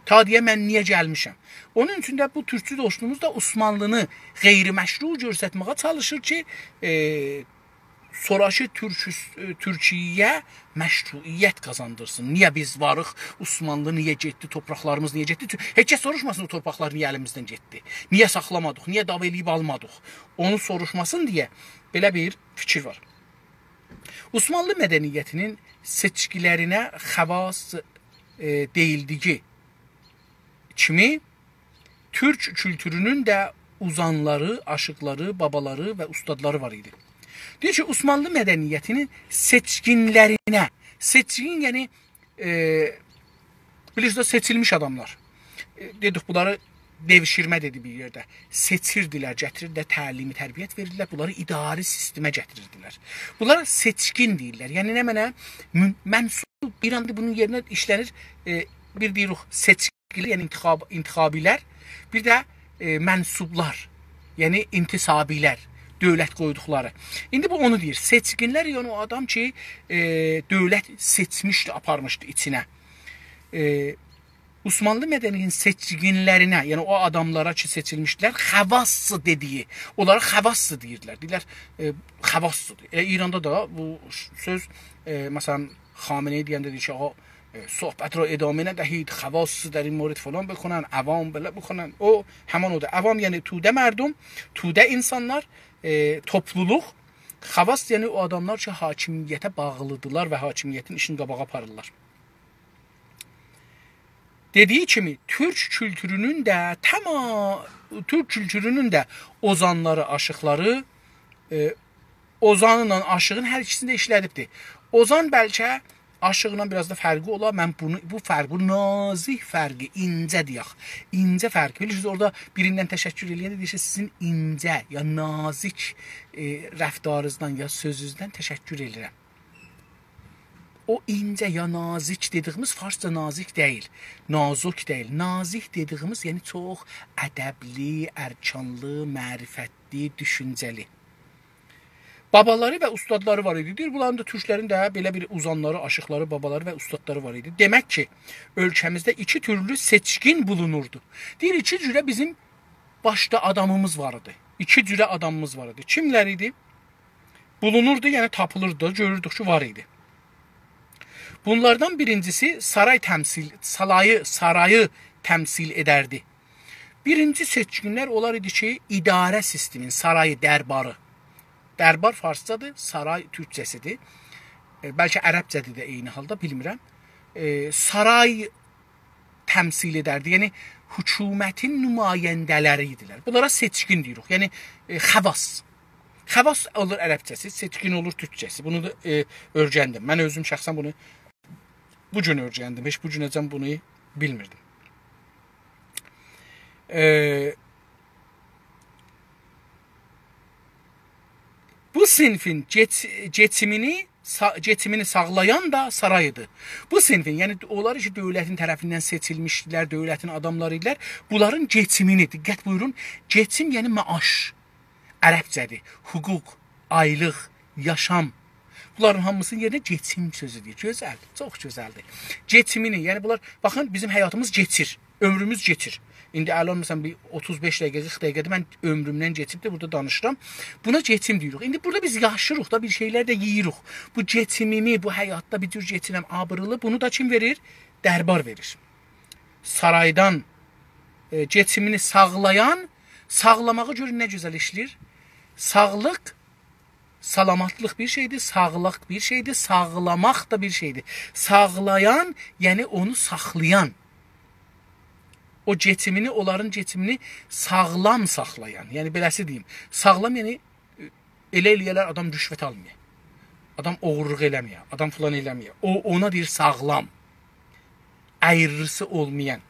تا دئیه من نییه گلمیشم. اونون اوچون ده بو تورکچو دوستوموز دا عثمانلینی غیرمشروع گؤرستمه‌یه چالیشیر کی، ائ، سونراکی تورک-، ائ، تورکیه‌یه مشروعیت قازاندیرسین. نییه بیز واریق، عثمانلی نییه گئتدی، تورپاقلاریمیز نییه گئتدی؟ چون-، هئچ کس سوروشماسین او تورپاقلار نییه الیمیزدن گئتدی؟ نییه ساخلامادیق؟ نییه دعوا ائله‌ییب آلمادیق؟ اونو سوروشماسین دئیه بئله بیر فیکیر وار. عثمانلی مدنیتی‌نین سئچکی‌لرینه خواص، ائ، دئییلدیگی کیمی، تورک کولتورونون ده اوزانلاری، آشیقلاری، بابالاری و اوستادلاری وار ایدی. دئییر کی، عثمانلی مدنیتی‌نین سئچکین‌لرینه، سئچکین، یعنی، ائ، بیلیرسینیز ده، سئچیلمیش آداملار. ائ، دئدیک، بونلاری دئوشیرمه دئدی بیر یئرده. سئچیردیلر، گتیریردیلر، تعلیم، تربیت وئریردیلر، بونلاری اداره سیستمه گتیریردیلر. بونلارا سئچکین دئییرلر. یعنی نمنه؟ مون-، منسوب، ایراندا بونون یئرینه ایشله‌نیر، ائ، بیر دئییریک سئچکی‌لر، یعنی انتخاب-، انتخابی‌لر، بیر ده، ائ، منسوبلار، یعنی انتصابی‌لر، دؤولت قویدوقلاری. ایندی بو اونو دئییر. سئچکین‌لر، یعنی او آدام کی، ائ، دؤولت سئچمیشدی، آپارمیشدی ایچینه. ائ، عثمانلی مدنیتی‌نین سئچکین‌لرینه، یعنی او آداملارا کی سئچیلمیشدیلر، خواص دئدیگی، اونلارا خواص دئییرلر. دئییرلر، ائ، خواصدیر. ائله ایراندا دا بو سؤز، ائ، مثلا، خامنه‌ای دئینده دئییر کی، «آقا، ائ، صحبت را ادامه ندهید، خواص در این مورد فلان بکنن، عوام بئله بکنن.» او، همین اودور. عوام، یعنی توده مردم، توده اینسانلار، ائ، توپلولوق، خواص، یعنی او آداملار کی، حاکمیته باغلیدیرلار و حاکمیتین ایشینی قاباغا آپاریرلار. دئدیگی کیمی، تورک کولتورونون ده تما-، تورک کولتورونون ده اوزانلاری، آشیقلاری، ائ، اوزانلا آشیغین هر ایکیسینی ده ایشله‌دیبدیر. اوزان بلکه آشیقلا بیر آز دا فرقی اولا. من بونو، بو فرق، بو نازیک فرقی، اینجه دئیک، اینجه فرقی. بیلیرسینیز، اورادا بیریندن تشکر ائله‌ینده دئییر کی، سیزین اینجه یا نازیک، ائ، رفتارینیزدان یا سؤزونوزدن تشکر ائدیرم. او اینجه یا نازیک دئدیگیمیز، فارسجا نازیک دئییل، نازک دئییل. نازیک دئدیگیمیز، یعنی چوخ ادبلی، ارکانلی، معرفتلی، دوشونجه‌لی. بابالاری و اوستادلاری وار ایدی. دئییر، بونلارین دا، تورکلرین ده بئله بیر اوزانلاری، آشیقلاری، بابالاری و اوستادلاری وار ایدی. دئمک کی، اؤلکه‌میزده ایکی تورلو سئچکین بولونوردو. دئییر، ایکی جوره بیزیم باشدا آدامیمیز وار ایدی. ایکی جوره آدامیمیز وار ایدی. کیملر ایدی؟ بولونوردو، یعنی تاپیلیردی، گؤروردوک کی، وار ایدی. بونلاردان بیرینجیسی سارای تمثیل، سالایی، سارایی تمثیل ائدردی. بیرینجی سئچکین‌لر اولار ایدی کی، اداره سیستمین، سارایی، درباری. دربار فارسجادیر، سارای تورکجه‌سیدیر. ائ، بلکه عربجه‌دیر ده عینی حالدا، بیلمیرم. ائ، سارای تمثیل ائدردی. یعنی، حکومتین نماینده‌لری ایدیلر. بونلارا سئچکین دئییریک. یعنی، ائ، خواص. خواص اولور عربجه‌سی، سئچکین اولور تورکجه‌سی. بونو دا، ائ، اؤیرندیم. من اؤزوم شخصاً بونو بو گون اؤیرندیم. هئچ بو گونه‌جن بونو بیلمیردیم. ائ، بو صینفین کئچ-، کئچیمینی سا-، کئچیمینی ساغلایان دا سارایدی. بو صینفین، یعنی اونلار کی، دؤولتین طرفیندن سئچیلمیشدیلر، دؤولتین آداملاری ایدیلر. بونلارین کئچیمینی، دقت بویورون، کئچیم، یعنی معاش، عربجه‌دیر، حقوق، آیلیق، یاشام. بونلارین هامیسینین یئرینه کئچیم سؤزو دئییر. گؤزل، چوخ گؤزلدیر. کئچیمینی، یعنی بونلار، باخین، بیزیم حیاتیمیز کئچیر. عؤمروموز کئچیر. ایندی الان، مثلا، بیر اوتوز بئش دقیقه، قیرخ دقیقه‌دیر من عؤمرومدن کئچیبدیر، بورادا دانیشیرام. بونا کئچیم دئییریک. ایندی بورادا بیز یاشیریق دا، بیر شئیلر ده یئییریک. بو کئچیمیمی، بو حیاتدا بیر جور کئچیرم، آبیرلی، بونو دا کیم وئریر؟ دربار وئریر. سارایدان، ائ، کئچیمینی ساغلایان، ساغلاماغی گؤرون نه گؤزل ایشله‌ییر. ساغلیق، سلامتلیق بیر شئیدیر، ساغلیق بیر شئیدیر، ساغلاماق دا بیر شئیدیر. ساغلایان، یعنی اونو ساخلایان. او کئچیمینی، اونلارین کئچیمینی ساغلام ساخلایان. یعنی، بئله‌سی دئییم، ساغلام، یعنی، ائ، ائله ائله‌یه‌لر آدام رشوت آلمایا، آدام اوغورلوق ائله‌مه‌یه، آدام فلان ائله‌مه‌یه. او، اونا دئییر ساغلام. ایریسی اولمایان.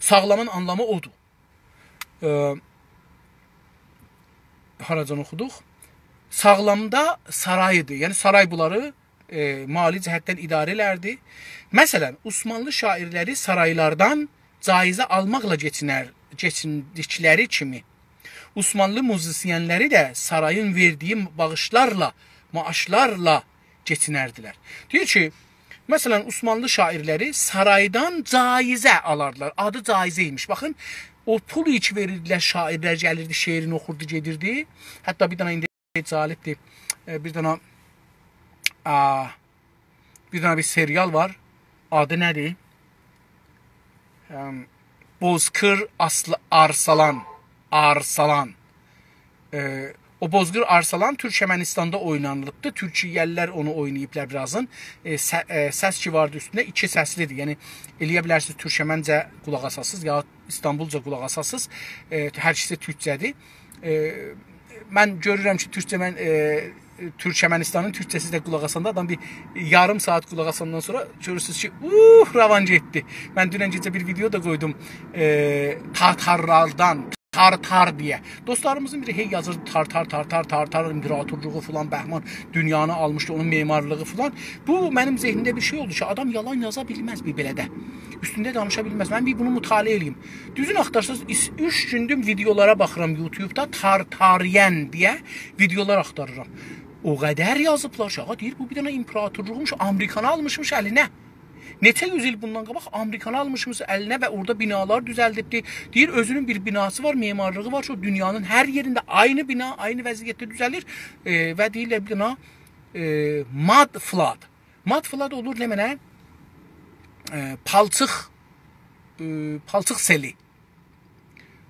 ساغلامین آنلامی اودور. ائ، هاراجان اوخودوق؟ ساغلامدا سارایدیر. یعنی سارای بونلاری، ائ، مالی جهتدن اداره ائلردی. مثلا، عثمانلی شاعیرلری سارایلاردان جایزه آلماقلا کئچینر، کئچیندیکلری کیمی، عثمانلی موزیسینلری ده سارایین وئردیگی باغیشلارلا، معاشلارلا کئچینردیلر. دئییر کی، مثلا، عثمانلی شاعیرلری سارایدان جایزه آلاردیلار. آدی جایزه ایمیش. باخین، او پول کی وئریردیلر، شاعیرلر گلیردی، شعرینی اوخوردو، گئدیردی. حتی بیر دنه ایندی جالبدیر. ائ، بیر دنه، آ، بیر دنه بیر سریال وار. آدی نه‌دیر؟ ام، بوزکور آسلی-، آرسلان. آرسلان. ائ، او بوزکور آرسلان تورکمنیستاندا اوینانیلیبدی. تورکیه‌لی‌لر اونو اویناییبلار بیر آزین. ائ، سه-، ائ، سس کی واردی اوستونده، ایکی سسلی‌دیر. یعنی، ائلیه بیلرسینیز تورکمنجه قولاق آساسینیز، یا ایستانبولجا قولاق آساسینیز. ائ، هر ایکیسی تورکجه‌دیر. ائ، من گؤرورم کی، تورکجه من، ائ، تورکمنیستانین تورکجه‌سی ده قولاق آساندا، آدام بیر یاریم ساعات قولاق آساندان سونرا گؤرورسونوز کی، اوه، روان گئتدی. من دونن گئجه بیر ویدئو دا قویدوم. ائ، تاتارلاردان، تارتار دئیه. دوستلاریمیزین بیری هئی یازیر، تارتار، تارتار، تارتار ایمپراتورلوغو فلان، بهمان دونیانی آلمیشدی، اونون معمارلیغی فلان. بو منیم ذهنیمده بیر شئی اولدو کی، آدام یالان یازا بیلمز بیر بئله ده. اوستونده دانیشا بیلمز. من بیر بونو مطالعه ائله‌ییم. دوزون آختارساز، ایس-، اوچ گوندور ویدئولارا باخیرام یوتیوبدا، تارتاریان دئیه ویدئولار آختاریرام. او قدر یازیبلار کی، آغا دئییر، بو بیر دنه ایمپراتورلوغموش، آمریکانی آلمیشمیش الینه. نئچه یوز ایل بوندان قاباق آمریکانی آلمیشمیش الینه و اورادا بینالار دوزلدیبدی. دئییر، اؤزونون بیر بیناسی وار، معمارلیغی وار کی، او دونیانین هر یئرینده عینی بینا، عینی وضعیتده دوزه‌لیر. ائ، و دئییرلر بیر دنه، ائ، mud flood. Mud flood اولور نمنه؟ ائ، پالچیق، ائ، پالچیق سئلی.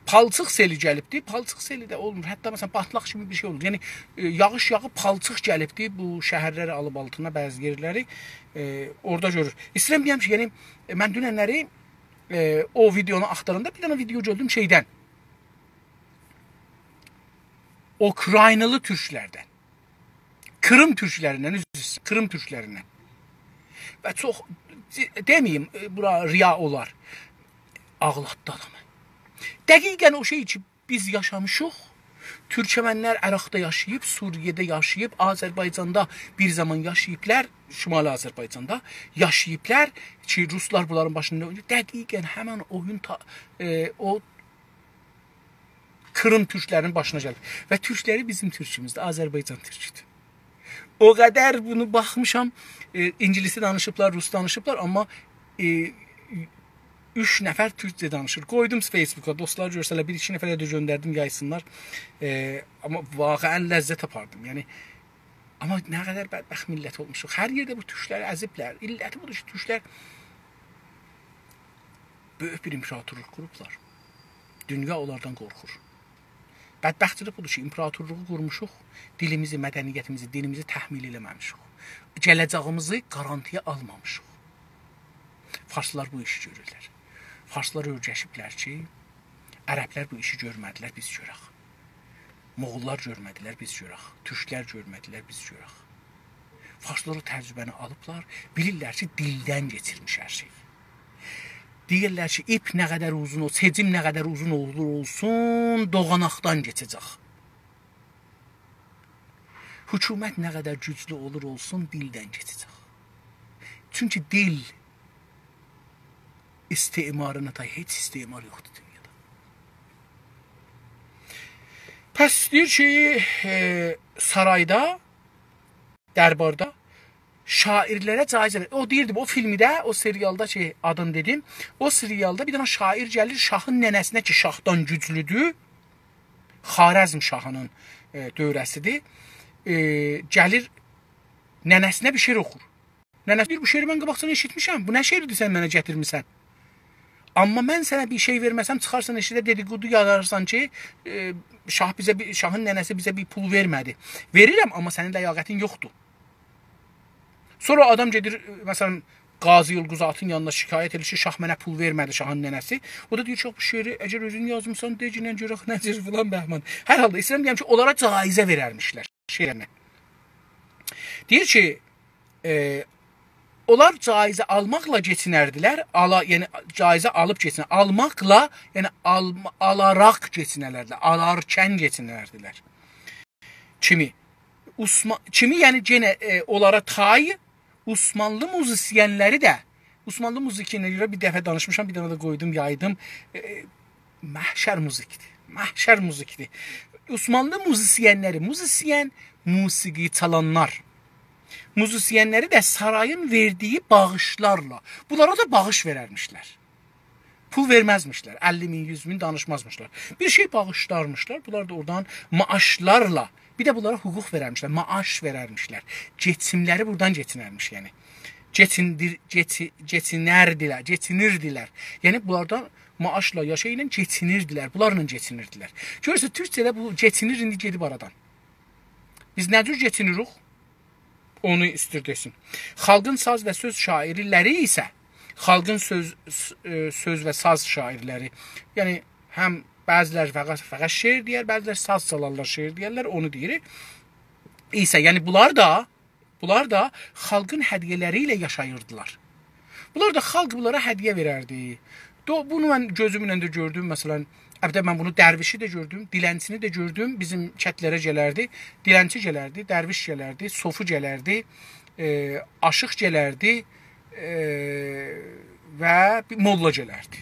پالچیق سئلی گلیبدی. پالچیق سئلی ده اولمور. حتی، مثلا، پاتلاق کیمی بیر شئی اولور. یعنی، ائ، یاغیش یاغیب پالچیق گلیبدی. بو شهرلری آلیب آلتینا، بعضی یئرلری، ائ، اورادا گؤرور. ایسته‌ییرم دئیم کی، یعنی، ائ، من دوننلری، ائ، او ویدئونو آختاراندا بیر دنه ویدئو گؤردوم شئیدن. اوکراینالی تورکلردن. قیریم تورکلریندن، عذر ایسته‌ییرم، قیریم تورکلریندن. و چوخ، دئ-، دئمه‌ییم، ائ، بورا ریا اولار. آغلاتدی آدامی. دقیقا او شئی کی، بیز یاشامیشیق. تورکمنلر عراقدا یاشاییب، سوریه‌ده یاشاییب، آذربایجاندا بیر زامان یاشاییبلار، شمالی آذربایجاندا یاشاییبلار کی، روسلار بونلارین باشیندا اوینایر. دقیقا همین اویون تا-، ائ، او قیریم تورکلرین باشینا گلیر. و تورکلری بیزیم تورکوموزدور، آذربایجان تورکودور. او قدر بونو باخمیشام، ائ، اینگیلیسی دانیشیبلار، روس دانیشیبلار، آمما، ائ، اوچ نفر تورکجه دانیشیر. قویدوم فیسبوکا، دوستلار گؤرسه‌لر، بیر ایکی نفره ده گؤندردیم، یایسینلار. ائ، آمما واقعا لذت آپاردیم. یعنی، آمما نه قدر بدبخت میللت اولموشوق. هر یئرده بو تورکلری ازیبلر. علتی بودور کی، تورکلر بؤیوک بیر ایمپراتورلوق قوروبلار. دونیا اونلاردان قورخور. بدبختلیک بودور کی، ایمپراتورلوغو قورموشوق، دیلیمیزی، مدنیتیمیزی، دینیمیزی تحمیل ائله‌مه‌میشیک. گله‌جه‌ییمیزی گارانتی‌یه آلمامیشیق. فارسلار بو ایشی گؤرورلر. فارسلار اؤیرشیبلر کی، عربلر بو ایشی گؤرمه‌دیلر، بیز گؤرک. موغوللار گؤرمه‌دیلر، بیز گؤرک. تورکلر گؤرمه‌دیلر، بیز گؤرک. فارسلار او تجربه‌نی آلیبلار، بیلیرلر کی، دیلدن کئچیرمیش هر شئی. دئییرلر کی، ایپ نه قدر اوزون اول-، سجیم نه قدر اوزون اولور اولسون، دوغاناقدان کئچه‌جک. حکومت نه قدر گوجلو اولور اولسون، دیلدن کئچه‌جک. چونکی دیل استعمارینا تای هئچ استعمار یوخدور دونیادا. پس دئییر کی، ائ، سارایدا، درباردا شاعیرلره جایزه وئریر. او دئییردی، او فیلمده، او سریالدا کی، آدینی دئدیم، او سریالدا بیر دنه شاعیر گلیر شاهین ننه‌سینه کی، شاهدان گوجلودور، خوارزم شاهینین، ائ، دوره‌سیدیر. ائ، گلیر ننه‌سینه بیر شعر اوخور. ننه‌سی دئییر، «بو شعری من قاباقجان ائشیتمیشم. بو نه شعریدیر سن منه گتیرمیسن؟ آمما من سنه بیر شئی وئرمه‌سم، چیخارسان ائشیکده ددیقودو یازارسان کی، ائ، شاه بیزه بیر، شاهین ننه‌سی بیزه بیر پول وئرمه‌دی. وئریرم، آمما سنین لیاقتین یوخدور.» سونرا آدام گئدیر، مثلا، قاضی القضاتین یانینا شکایت ائدیر کی، «شاه منه پول وئرمه‌دی»، شاهین ننه‌سی. او دا دئییر کی، «بو شعری اگر اؤزون یازمیسان، دئگینن گؤرک نه‌دیر»، فلان بهمان. هر حالدا ایسته‌ییرم دئیم کی، اونلارا جایزه وئررمیشلر شعرینه. دئییر کی، ائ، اونلار جایزه آلماقلا کئچینردیلر، آلا، یعنی جایزه آلیب کئچینر، آلماقلا، یعنی آل، آلاراق کئچینردیلر، آلارکن کئچینردیلر. کیمی، عثما، کیمی، یعنی یئنه، ائ، اونلارا تای، عثمانلی موزیسینلری ده، عثمانلی موزیکینه گؤره بیر دفعه دانیشمیشام، بیر دنه ده قویدوم، یایدیم. ائ، محشر موزیکدیر، محشر موزیکدیر. عثمانلی موزیسینلری، موزیسین، موسیقی چالانلار. موزیسینلری ده سارایین وئردیگی باغیشلارلا، بونلارا دا باغیش وئررمیشلر. پول وئرمزمیشلر، اللی مین، یوز مین دانیشمازمیشلار. بیر شئی باغیشلارمیشلار، بونلار دا اورادان معاشلارلا، بیر ده بونلارا حقوق وئررمیشلر، معاش وئررمیشلر. کئچیملری بورادان کئچینرمیش، یعنی. کئچیندیر، کئچی، کئچینردیلر، کئچینیردیلر. یعنی بونلاردان معاشلا، یاشایلا کئچینیردیلر، بونلارلا کئچینیردیلر. گؤرورسونوز، تورکجه‌ده بو کئچینیر ایندی گئدیب آرادان. بیز نه جور کئچینیریک؟ اونو ایستیر دئسین. خالقین ساز و سؤز شاعرلری ایسه، خالقین سؤز، س، ائ، سؤز و ساز شاعرلری، یعنی هم بعضیلر فقط، فقط شعر دئیر، بعضیلر ساز چالارلار، شعر دئیرلر، اونو دئییر. ایسه، یعنی بونلار دا، بونلار دا خالقین هدیه‌لری ایله یاشاییردیلار. بونلار دا، خالق بونلارا هدیه وئرردی. دو، بونو من گؤزومله ده گؤردوم، مثلا، البته من بونو درویشی ده گؤردوم، دیلنچینی ده گؤردوم، بیزیم کندلره گلردی. دیلنچی گلردی، درویش گلردی، صوفی گلردی، ائ، آشیق گلردی، ائ، و بیر موللا گلردی.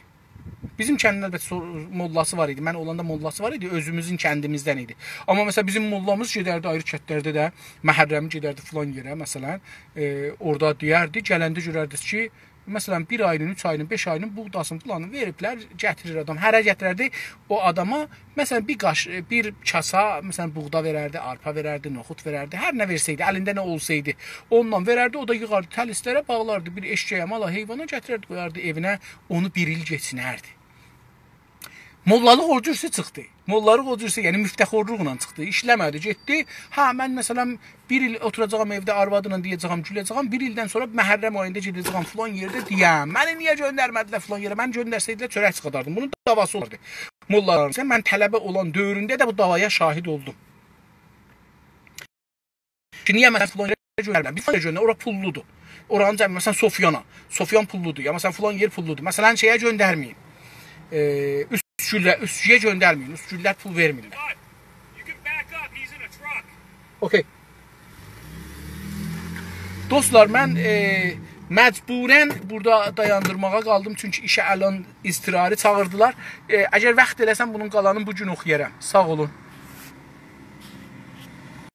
بیزیم کندین البته سو، موللاسی وار ایدی. من اولاندا موللاسی وار ایدی، اؤزوموزون کندیمیزدن ایدی. آمما مثلا بیزیم موللامیز گئدردی آیری کندلرده ده، محرمی گئدردی فلان یئره، مثلا، ائ، اورادا دئیردی، گلنده گؤرردیک کی، مثلا، بیر آیین، اوچ آیین، بئش آیین بوغداسینی، فلانینی وئریبلر، گتیریر آدام. هره گتیرردی او آداما، مثلا، بیر قاش، بیر کاسا، مثلا، بوغدا وئرردی، آرپا وئرردی، نوخود وئرردی، هر نه وئرسه‌یدی، الینده نه اولسایدی، اوندان وئرردی، او دا ییغاردی تلیسلره، باغلاردی بیر ائششه‌یه، مالا، حیوانا، گتیرردی، قویاردی ائوینه، اونو بیر ایل کئچینردی. موللالیق او جورسه چیخدی. موللالیق او جورسه، یعنی مفته‌خورلوقلا چیخدی. ایشله‌مه‌دی، گئتدی. هه، من مثلا بیر ایل اوتوراجاغام ائوده، آروادلا دئیه‌جه‌یم، گوله‌جه‌یم. بیر ایلدن سونرا محرم آییندا گئده‌جه‌یم فلان یئرده دئیم، «منی نییه گؤندرمه‌دیلر فلان یئره؟ منی گؤندرسه‌یدیلر، چؤرک چیخارداردیم.» بونون دعواسی اولاردی. موللالارین، من طلبه اولان دؤورونده ده بو دعوایا شاهد اولدوم. کی، نییه من فلان یئره گؤندرمیرم؟ بیر فلان یئره گؤندر، اورا پوللودور. اورانی جمع، مثلا، سفیانا. سفیان پوللودور. یا، مثلا، فلان یئر پوللودور. مثلا، شئیه گؤندرمه‌یین. ائ، اوسکوله، اوسکویه گؤندرمه‌یین. اوسکوللر پول وئرمیرلر. You can back up. He's in a truck. اوکی. دوستلار، من، ائ، مجبورا بورادا دایاندیرماغا قالدیم، چونکی ایشه الان اضطراری چاغیردیلار. ائ، اگر واخت ائله‌سم، بونون قالانینی بو گون اوخویارام. ساغ اولون.